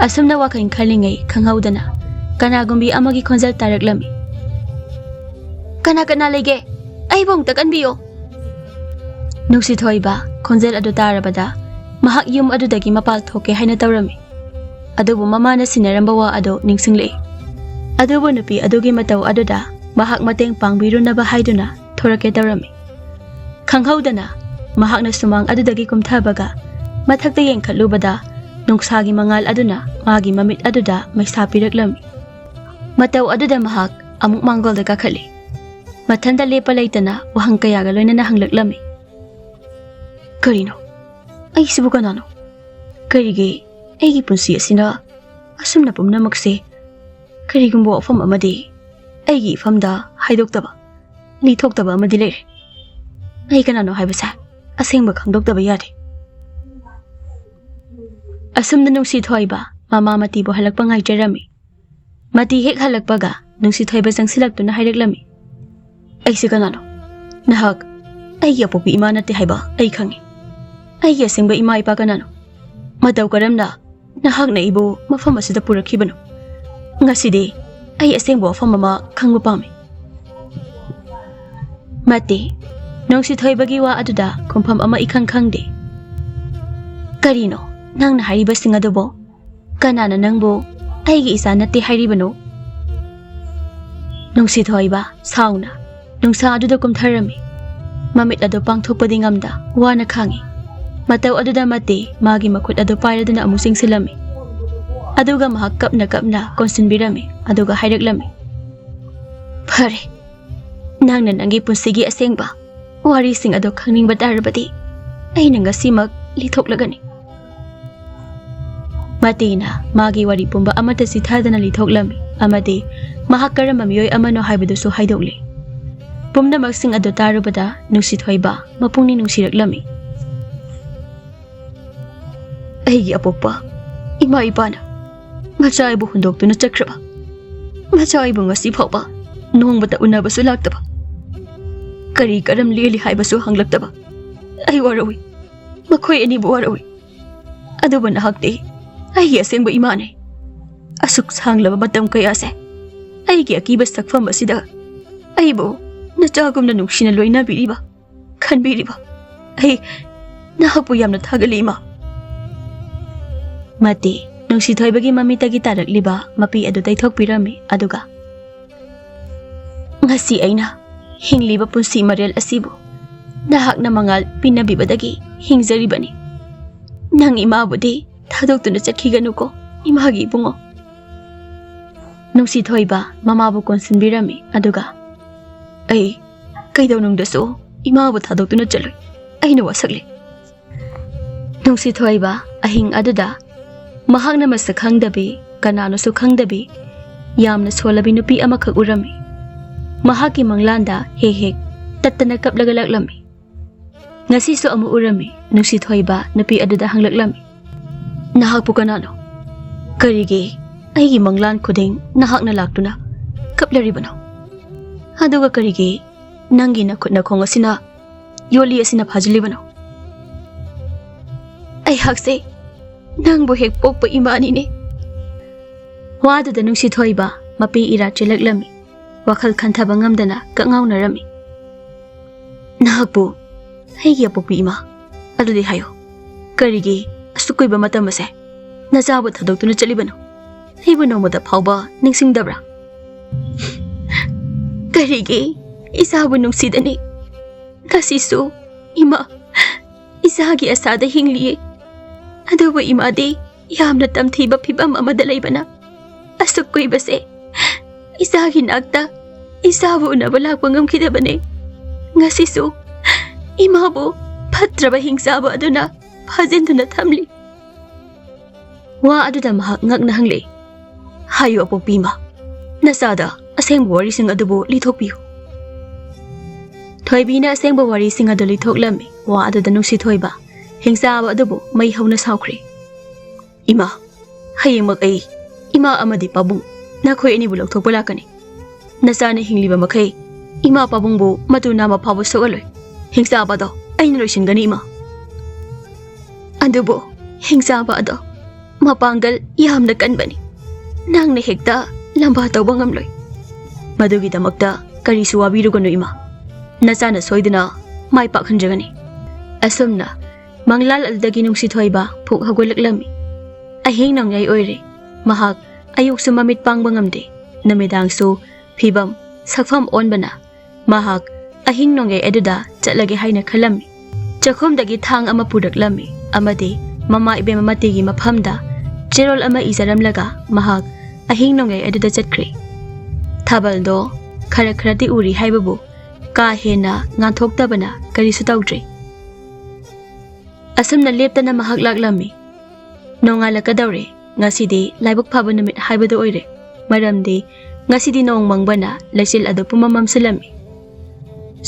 ꯑꯁꯨꯝꯅ ꯋꯥꯈꯜ ꯈꯜꯂꯤꯉꯩ ꯈꯪꯍꯧꯗꯅ ꯀꯅꯥꯒꯨꯝꯕꯤ ꯑꯃꯒꯤ ꯈꯣꯟꯖꯦꯜ ꯇꯥꯔꯛꯂꯝꯃꯤ꯫ "ꯀꯅꯥ ꯀꯅꯥ ꯂꯩꯒꯦ? ꯑꯩꯕꯨ ꯑꯃꯨꯛꯇ ꯀꯟꯕꯤꯌꯨ!" ꯅꯨꯡꯁꯤꯊꯣꯏꯕ ꯈꯣꯟꯖꯦꯜ ꯑꯗꯨ ꯇꯥꯔꯕꯗ ꯃꯍꯥꯛ ꯌꯨꯝ ꯑꯗꯨꯗꯒꯤ ꯃꯄꯥꯜ ꯊꯣꯛꯀꯦ ꯍꯥꯏꯅ ꯇꯧꯔꯝꯃꯤ꯫ ꯑꯗꯨꯕꯨ ꯃꯃꯥꯅ ꯁꯤꯟꯅꯔꯝꯕ ꯋꯥ ꯑꯗꯨ ꯅꯤꯡꯁꯤꯡꯂꯛꯏ꯫ ꯑꯗꯨꯕꯨ ꯅꯨꯄꯤ ꯑꯗꯨꯒꯤ ꯃꯇꯧ ꯑꯗꯨꯗ ꯃꯍꯥꯛ ꯃꯇꯦꯡ ꯄꯥꯡꯕꯤꯔꯨꯅꯕ ꯍꯥꯏꯗꯨꯅ ꯊꯣꯔꯛꯀꯦ ꯇꯧꯔꯝꯃꯤ꯫ ꯈꯪꯍꯧꯗꯅ ꯃꯍꯥꯛꯅ ꯁꯨꯃꯥꯡ ꯑꯗꯨꯗꯒꯤ ꯀꯨꯝꯊꯕꯒ ꯃꯊꯛꯇ ꯌꯦꯡꯈꯠꯂꯨꯕꯗ ꯅꯨꯡꯁꯥꯒꯤ ꯃꯉꯥꯜ ꯑꯗꯨꯅ ꯃꯥꯒꯤ ꯃꯃꯤꯠ ꯑꯗꯨꯗ ꯃꯩꯁꯥ ꯄꯤꯔꯛꯂꯝꯃꯤ꯫ ꯃꯇꯧ ꯑꯗꯨꯗ ꯃꯍꯥꯛ ꯑꯃꯨꯛ ꯃꯥꯡꯒꯣꯜꯗ ꯀꯥꯈꯠꯂꯤ꯫ ꯃꯊꯟꯇ ꯂꯦꯞꯄ ꯂꯩꯇꯅ ꯋꯥꯍꯪ ꯀꯌꯥꯒ ꯂꯣꯏꯅꯅ ꯍꯪꯂꯛꯂꯝꯃꯤ꯫ "ꯀꯔꯤꯅꯣ? ꯑꯩꯁꯤꯕꯨ ꯀꯅꯥꯅꯣ? ꯀꯔꯤꯒꯤ ꯑꯩꯒꯤ ꯄꯨꯟꯁꯤ ꯑꯁꯤꯅ ꯑꯁꯨꯝꯅ ꯄꯨꯝꯅꯃꯛꯁꯦ? ꯀꯔꯤꯒꯨꯝꯕ ꯋꯥꯐꯝ ꯑꯃꯗꯤ ꯑꯩꯒꯤ ꯏꯐꯝꯗ ꯍꯥꯏꯗꯣꯛꯇꯕ, ꯂꯤꯊꯣꯛꯇꯕ ꯑꯃꯗꯤ ꯂꯩꯔꯦ꯫ ꯑꯩ ꯀꯅꯥꯅꯣ ꯍꯥꯏꯕꯁꯦ ꯑꯁꯦꯡꯕ ꯈꯪꯗꯣꯛꯇꯕ ꯌꯥꯗꯦ"꯫ ꯑꯁꯨꯝꯅ ꯅꯨꯡꯁꯤꯊꯣꯏꯕ ꯃꯃꯥ ꯃꯇꯤꯕꯨ ꯍꯜꯂꯛꯄ ꯉꯥꯏꯖꯔꯝꯃꯤ꯫ ꯃꯇꯤ ꯍꯦꯛ ꯍꯜꯂꯛꯄꯒ ꯅꯨꯡꯁꯤꯊꯣꯏꯕ ꯆꯪꯁꯤꯜꯂꯛꯇꯨꯅ ꯍꯥꯏꯔꯛꯂꯝꯃꯤ, "ꯑꯩꯁꯦ ꯀꯅꯥꯅꯣ? ꯅꯍꯥꯛ ꯑꯩꯒꯤ ꯑꯄꯣꯛꯄꯤ ꯏꯃꯥ ꯅꯠꯇꯦ ꯍꯥꯏꯕ ꯑꯩ ꯈꯪꯉꯤ꯫ ꯑꯩꯒꯤ ꯑꯁꯦꯡꯕ ꯏꯃꯥ ꯏꯄꯥ ꯀꯅꯥꯅꯣ? ꯃꯇꯧ ꯀꯔꯝꯅ ꯅꯍꯥꯛꯅ ꯑꯩꯕꯨ ꯃꯐꯝ ꯑꯁꯤꯗ ꯄꯨꯔꯛꯈꯤꯕꯅꯣ? ꯉꯁꯤꯗꯤ ꯑꯩ ꯑꯁꯦꯡꯕ ꯋꯥꯐꯝ ꯑꯃ ꯈꯪꯕ ꯄꯥꯝꯃꯤ꯫" ꯃꯇꯦ, ꯅꯨꯡꯁꯤꯊꯣꯏꯕꯒꯤ ꯋꯥ ꯑꯗꯨꯗ ꯈꯨꯝꯐꯝ ꯑꯃ ꯏꯈꯪ ꯈꯪꯗꯦ꯫ "ꯀꯔꯤꯅꯣ ꯅꯪꯅ ꯍꯥꯏꯔꯤꯕꯁꯤꯡ ꯑꯗꯨꯕꯣ? ꯀꯅꯥꯅ ꯅꯪꯕꯨ ꯑꯩꯒꯤ ꯏꯆꯥ ꯅꯠꯇꯦ ꯍꯥꯏꯔꯤꯕꯅꯣ?" ꯅꯨꯡꯁꯤꯊꯣꯏꯕ ꯁꯥꯎꯅ ꯅꯨꯡꯁꯥ ꯑꯗꯨꯗ ꯀꯨꯝꯊꯔꯝꯃꯤ꯫ ꯃꯃꯤꯠ ꯑꯗꯨ ꯄꯥꯡꯊꯣꯛꯄꯗꯤ ꯉꯝꯗ ꯋꯥꯅ ꯈꯥꯡꯉꯤ꯫ ꯃꯇꯧ ꯑꯗꯨꯗ ꯃꯇꯦ ꯃꯥꯒꯤ ꯃꯈꯨꯠ ꯑꯗꯨ ꯄꯥꯏꯔꯗꯨꯅ ꯑꯃꯨꯛ ꯆꯤꯡꯁꯤꯜꯂꯝꯃꯤ꯫ ꯑꯗꯨꯒ ꯃꯍꯥꯛ ꯀꯞꯅ ꯀꯞꯅ ꯀꯣꯟꯁꯤꯟꯕꯤꯔꯝꯃꯤ꯫ ꯑꯗꯨꯒ ꯍꯥꯏꯔꯛꯂꯝꯃꯤ, "ꯐꯔꯦ, ꯅꯪꯅ ꯅꯪꯒꯤ ꯄꯨꯟꯁꯤꯒꯤ ꯑꯁꯦꯡꯕ ꯋꯥꯔꯤꯁꯤꯡ ꯑꯗꯨ ꯈꯪꯅꯤꯡꯕ ꯇꯥꯔꯕꯗꯤ ꯑꯩꯅ ꯉꯁꯤꯃꯛ ꯂꯤꯊꯣꯛꯂꯒꯅꯤ꯫" ꯃꯇꯦꯅ ꯃꯥꯒꯤ ꯋꯥꯔꯤ ꯄꯨꯝꯕ ꯑꯃꯠꯇ ꯆꯤꯊꯗꯅ ꯂꯤꯊꯣꯛꯂꯝꯃꯤ ꯑꯃꯗꯤ ꯃꯍꯥꯛ ꯀꯔꯝꯕ ꯃꯤꯑꯣꯏ ꯑꯃꯅꯣ ꯍꯥꯏꯕꯗꯨꯁꯨ ꯍꯥꯏꯗꯣꯛꯂꯤ꯫ ꯄꯨꯝꯅꯃꯛꯁꯤꯡ ꯑꯗꯨ ꯇꯥꯔꯨꯕꯗ ꯅꯨꯡꯁꯤꯊꯣꯏꯕ ꯃꯄꯨꯛꯅꯤꯡ ꯅꯨꯡꯁꯤꯔꯛꯂꯝꯃꯤ꯫ "ꯑꯩꯒꯤ ꯑꯄꯣꯛꯄ ꯏꯃꯥ ꯏꯄꯥꯅ ꯃꯆꯥ ꯑꯩꯕꯨ ꯍꯨꯟꯗꯣꯛꯇꯨꯅ ꯆꯠꯈ꯭ꯔꯕ, ꯃꯆꯥ ꯑꯩꯕꯨ ꯉꯁꯤ ꯐꯥꯎꯕ ꯅꯣꯡꯃꯇ ꯎꯅꯕꯁꯨ ꯂꯥꯛꯇꯕ, ꯀꯔꯤ ꯀꯔꯝ ꯂꯦꯜꯂꯤ ꯍꯥꯏꯕꯁꯨ ꯍꯪꯂꯛꯇꯕ, ꯑꯩ ꯋꯥꯔꯧꯏ, ꯃꯈꯣꯏ ꯑꯅꯤꯕꯨ ꯋꯥꯔꯧꯏ꯫ ꯑꯗꯨꯕꯨ ꯅꯍꯥꯛꯇꯤ ꯑꯩꯒꯤ ꯑꯁꯦꯡꯕ ꯏꯃꯥꯅꯤ꯫ ꯑꯁꯨꯛ ꯁꯥꯡꯂꯕ ꯃꯇꯝ ꯀꯌꯥꯁꯦ ꯑꯩꯒꯤ ꯑꯀꯤꯕ ꯁꯛꯐꯝ ꯑꯁꯤꯗ ꯑꯩꯕꯨ ꯅꯆꯥꯒꯨꯝꯅ ꯅꯨꯡꯁꯤꯅ ꯂꯣꯏꯅꯕꯤꯔꯤꯕ, ꯈꯟꯕꯤꯔꯤꯕ ꯑꯩ ꯅꯍꯥꯛꯄꯨ ꯌꯥꯝꯅ ꯊꯥꯒꯠꯂꯤ, ꯏꯃꯥ꯫" ꯃꯇꯦ, ꯅꯨꯡꯁꯤꯊꯣꯏꯕꯒꯤ ꯃꯃꯤꯠꯇꯒꯤ ꯇꯥꯔꯛꯂꯤꯕ ꯃꯄꯤ ꯑꯗꯨ ꯇꯩꯊꯣꯛꯄꯤꯔꯝꯃꯤ꯫ ꯑꯗꯨꯒ, "ꯉꯁꯤ ꯑꯩꯅ ꯍꯤꯡꯂꯤꯕ ꯄꯨꯟꯁꯤ ꯃꯔꯦꯜ ꯑꯁꯤꯕꯨ ꯅꯍꯥꯛꯅ ꯃꯉꯥꯜ ꯄꯤꯅꯕꯤꯕꯗꯒꯤ ꯍꯤꯡꯖꯔꯤꯕꯅꯤ꯫ ꯅꯪ ꯏꯃꯥꯕꯨꯗꯤ ꯊꯥꯗꯣꯛꯇꯨꯅ ꯆꯠꯈꯤꯒꯅꯨꯀꯣ, ꯏꯃꯥꯒꯤ ꯏꯕꯨꯡꯉꯣ꯫" ꯅꯨꯡꯁꯤꯊꯣꯏꯕ ꯃꯃꯥꯕꯨ ꯀꯣꯟꯁꯤꯟꯕꯤꯔꯝꯃꯤ꯫ ꯑꯗꯨꯒ, "ꯑꯩ ꯀꯩꯗꯧꯅꯨꯡꯗꯁꯨ ꯏꯃꯥꯕꯨ ꯊꯥꯗꯣꯛꯇꯨꯅ ꯆꯠꯂꯣꯏ꯫ ꯑꯩꯅ ꯋꯥꯁꯛꯂꯦ꯫" ꯅꯨꯡꯁꯤꯊꯣꯏꯕ ꯑꯍꯤꯡ ꯑꯗꯨꯗ ꯃꯍꯥꯛꯅ ꯃꯁꯛ ꯈꯪꯗꯕꯤ, ꯀꯅꯥꯅꯣꯁꯨ ꯈꯪꯗꯕꯤ, ꯌꯥꯝꯅ ꯁꯣꯜꯂꯕꯤ ꯅꯨꯄꯤ ꯑꯃꯈꯛ ꯎꯔꯝꯃꯤ꯫ ꯃꯍꯥꯛꯀꯤ ꯃꯪꯂꯥꯟꯗ ꯍꯦꯛ ꯍꯦꯛ ꯇꯠꯇꯅ ꯀꯞꯂꯒ ꯂꯥꯛꯂꯝꯃꯤ꯫ ꯉꯁꯤꯁꯨ ꯑꯃꯨꯛ ꯎꯔꯝꯃꯤ꯫ ꯅꯨꯡꯁꯤꯊꯣꯏꯕ ꯅꯨꯄꯤ ꯑꯗꯨꯗ ꯍꯪꯂꯛꯂꯝꯃꯤ, "ꯅꯍꯥꯛꯄꯨ ꯀꯅꯥꯅꯣ? ꯀꯔꯤꯒꯤ ꯑꯩꯒꯤ ꯃꯪꯂꯥꯟ ꯈꯨꯗꯤꯡ ꯅꯍꯥꯛꯅ ꯂꯥꯛꯇꯨꯅ ꯀꯞꯂꯔꯤꯕꯅꯣ? ꯑꯗꯨꯒ ꯀꯔꯤꯒꯤ ꯅꯪꯒꯤ ꯅꯈꯨꯠ ꯅꯈꯣꯡ ꯑꯁꯤꯅ ꯌꯣꯜꯂꯤ ꯑꯁꯤꯅ ꯐꯥꯖꯤꯜꯂꯤꯕꯅꯣ? ꯑꯩꯍꯥꯛꯁꯦ ꯅꯪꯕꯨ ꯍꯦꯛ ꯄꯣꯛꯄ ꯏꯃꯥꯅꯤꯅꯦ꯫ ꯋꯥꯗꯨꯗ ꯅꯨꯡꯁꯤꯊꯣꯏꯕ ꯃꯄꯤ ꯏꯔꯥ ꯆꯦꯜꯂꯛꯂꯝꯃꯤ꯫ ꯋꯥꯈꯜ ꯈꯟꯊꯕ ꯉꯝꯗꯅ ꯀꯛꯉꯥꯎꯅꯔꯝꯃꯤ꯫ "ꯅꯍꯥꯛꯄꯨ ꯑꯩꯒꯤ ꯑꯄꯣꯛꯄꯤ ꯏꯃꯥ? ꯑꯗꯨꯗꯤ ꯍꯥꯏꯌꯨ, ꯀꯔꯤꯒꯤ ꯑꯁꯨꯛ ꯀꯨꯏꯕ ꯃꯇꯝ ꯑꯁꯦ ꯅꯆꯥꯕꯨ ꯊꯥꯗꯣꯛꯇꯨꯅ ꯆꯠꯂꯤꯕꯅꯣ? ꯑꯩꯕꯨ ꯅꯣꯡꯃꯇ ꯐꯥꯎꯕ ꯅꯤꯡꯁꯤꯡꯗꯕ꯭ꯔꯥ?" "ꯀꯔꯤꯒꯤ ꯏꯆꯥꯕꯨ ꯅꯨꯡꯁꯤꯗꯅꯤ? ꯉꯁꯤꯁꯨ ꯏꯃꯥ ꯏꯆꯥꯒꯤ ꯑꯁꯥꯗ ꯍꯤꯡꯂꯤꯌꯦ꯫ ꯑꯗꯨꯕꯨ ꯏꯃꯥꯗꯤ ꯌꯥꯝꯅ ꯇꯝꯊꯤꯕ ꯐꯤꯕꯝ ꯑꯃꯗ ꯂꯩꯕꯅ ꯑꯁꯨꯛ ꯀꯨꯏꯕꯁꯦ ꯏꯆꯥꯒꯤ ꯅꯥꯛꯇ ꯏꯆꯥꯕꯨ ꯎꯅꯕ ꯂꯥꯛꯄ ꯉꯝꯈꯤꯗꯕꯅꯦ꯫ ꯉꯁꯤꯁꯨ ꯏꯃꯥꯕꯨ ꯐꯠꯇ꯭ꯔꯕ ꯍꯤꯡꯆꯥꯕ ꯑꯗꯨꯅ ꯐꯥꯖꯤꯟꯗꯨꯅ ꯊꯝꯂꯤ꯫" ꯋꯥ ꯑꯗꯨꯗ ꯃꯍꯥꯛ ꯉꯛꯅ ꯍꯪꯂꯛꯏ, "ꯍꯥꯏꯌꯨ ꯑꯄꯣꯛꯄꯤ ꯏꯃꯥ, ꯅꯆꯥꯗ ꯑꯁꯦꯡꯕ ꯋꯥꯔꯤꯁꯤꯡ ꯑꯗꯨꯕꯨ ꯂꯤꯊꯣꯛꯄꯤꯌꯨ꯫" ꯊꯣꯏꯕꯤꯅ ꯑꯁꯦꯡꯕ ꯋꯥꯔꯤꯁꯤꯡ ꯑꯗꯨ ꯂꯤꯊꯣꯛꯂꯝꯃꯤ꯫ ꯋꯥ ꯑꯗꯨꯗ ꯅꯨꯡꯁꯤꯊꯣꯏꯕ ꯍꯤꯡꯆꯥꯕ ꯑꯗꯨꯕꯨ ꯃꯩ ꯍꯧꯅ ꯁꯥꯎꯈ꯭ꯔꯦ꯫ "ꯏꯃꯥ, ꯍꯌꯦꯡꯃꯛ ꯑꯩ ꯏꯃꯥ ꯑꯃꯗꯤ ꯄꯥꯕꯨꯡ ꯅꯈꯣꯏ ꯑꯅꯤꯕꯨ ꯂꯧꯊꯣꯛꯄ ꯂꯥꯛꯀꯅꯤ꯫ ꯅꯆꯥꯅ ꯍꯤꯡꯂꯤꯕ ꯃꯈꯩ ꯏꯃꯥ ꯄꯥꯕꯨꯡꯕꯨ ꯃꯇꯨ ꯅꯥꯝꯃ ꯐꯥꯎꯕ ꯁꯣꯛꯍꯜꯂꯣꯏ꯫ ꯍꯤꯡꯆꯥꯕꯗꯣ ꯑꯩꯅ ꯂꯣꯏꯁꯤꯟꯒꯅꯤ ꯏꯃꯥ꯫ ꯑꯗꯨꯕꯨ ꯍꯤꯡꯆꯥꯕ ꯑꯗꯣ ꯃꯄꯥꯡꯒꯜ ꯌꯥꯝꯅ ꯀꯟꯕꯅꯤ꯫ ꯅꯪꯅ ꯍꯦꯛꯇ ꯂꯝꯕꯥ ꯇꯧꯕ ꯉꯝꯂꯣꯏ꯫ ꯃꯗꯨꯒꯤꯗꯃꯛꯇ ꯀꯔꯤꯁꯨ ꯋꯥꯕꯤꯔꯨꯒꯅꯨ ꯏꯃꯥ꯫ ꯅꯆꯥꯅ ꯁꯣꯏꯗꯅ ꯃꯥꯏ ꯄꯥꯛꯍꯟꯖꯒꯅꯤ꯫" ꯑꯁꯨꯝꯅ ꯃꯪꯂꯥꯜ ꯑꯗꯨꯗꯒꯤ ꯅꯨꯡꯁꯤꯊꯣꯏꯕ ꯐꯨꯛ ꯍꯧꯒꯠꯂꯛꯂꯝꯃꯤ꯫ ꯑꯍꯤꯡ ꯅꯣꯡꯌꯥꯏ ꯑꯣꯏꯔꯦ꯫ ꯃꯍꯥꯛ ꯑꯌꯨꯛꯁꯨ ꯃꯃꯤꯠ ꯄꯥꯡꯕ ꯉꯝꯗꯦ꯫ ꯅꯨꯃꯤꯗꯥꯡꯁꯨ ꯐꯤꯕꯝ ꯁꯛꯐꯝ ꯑꯣꯟꯕꯅ ꯃꯍꯥꯛ ꯑꯍꯤꯡ ꯅꯣꯡꯌꯥꯏ ꯑꯗꯨꯗ ꯆꯠꯂꯒꯦ ꯍꯥꯏꯅ ꯈꯜꯂꯝꯃꯤ꯫ ꯆꯥꯛꯈꯨꯝꯗꯒꯤ ꯊꯥꯡ ꯑꯃ ꯄꯨꯔꯛꯂꯝꯃꯤ ꯑꯃꯗꯤ ꯃꯃꯥ ꯏꯕꯦꯝꯃ ꯃꯇꯦꯒꯤ ꯃꯐꯝꯗ ꯆꯦꯔꯣꯜ ꯑꯃ ꯏꯖꯔꯝꯂꯒ ꯃꯍꯥꯛ ꯑꯍꯤꯡ ꯅꯣꯡꯌꯥꯏ ꯑꯗꯨꯗ ꯆꯠꯈ꯭ꯔꯦ꯫ ꯊꯥꯕꯜꯗꯣ ꯈꯔ ꯈꯔꯗꯤ ꯎꯔꯤ ꯍꯥꯏꯕꯕꯨ ꯀꯥ ꯍꯦꯟꯅ ꯉꯥꯟꯊꯣꯛꯇꯕꯅ ꯀꯔꯤꯁꯨ ꯇꯧꯗ꯭ꯔꯦ꯫ ꯑꯁꯨꯝꯅ ꯂꯦꯞꯇꯅ ꯃꯍꯥꯛ ꯂꯥꯛꯂꯝꯃꯤ꯫ ꯅꯣꯡꯉꯥꯜꯂꯛꯀꯗꯧꯔꯦ꯫ ꯉꯁꯤꯗꯤ ꯂꯥꯏꯕꯛ ꯐꯕ ꯅꯨꯃꯤꯠ ꯍꯥꯏꯕꯗꯨ ꯑꯣꯏꯔꯦ꯫ ꯃꯔꯝꯗꯤ ꯉꯁꯤꯗꯤ ꯅꯣꯡ ꯃꯪꯕꯅ ꯂꯩꯆꯤꯜ ꯑꯗꯨ ꯄꯨꯝꯃꯝ ꯃꯝꯁꯤꯜꯂꯝꯃꯤ꯫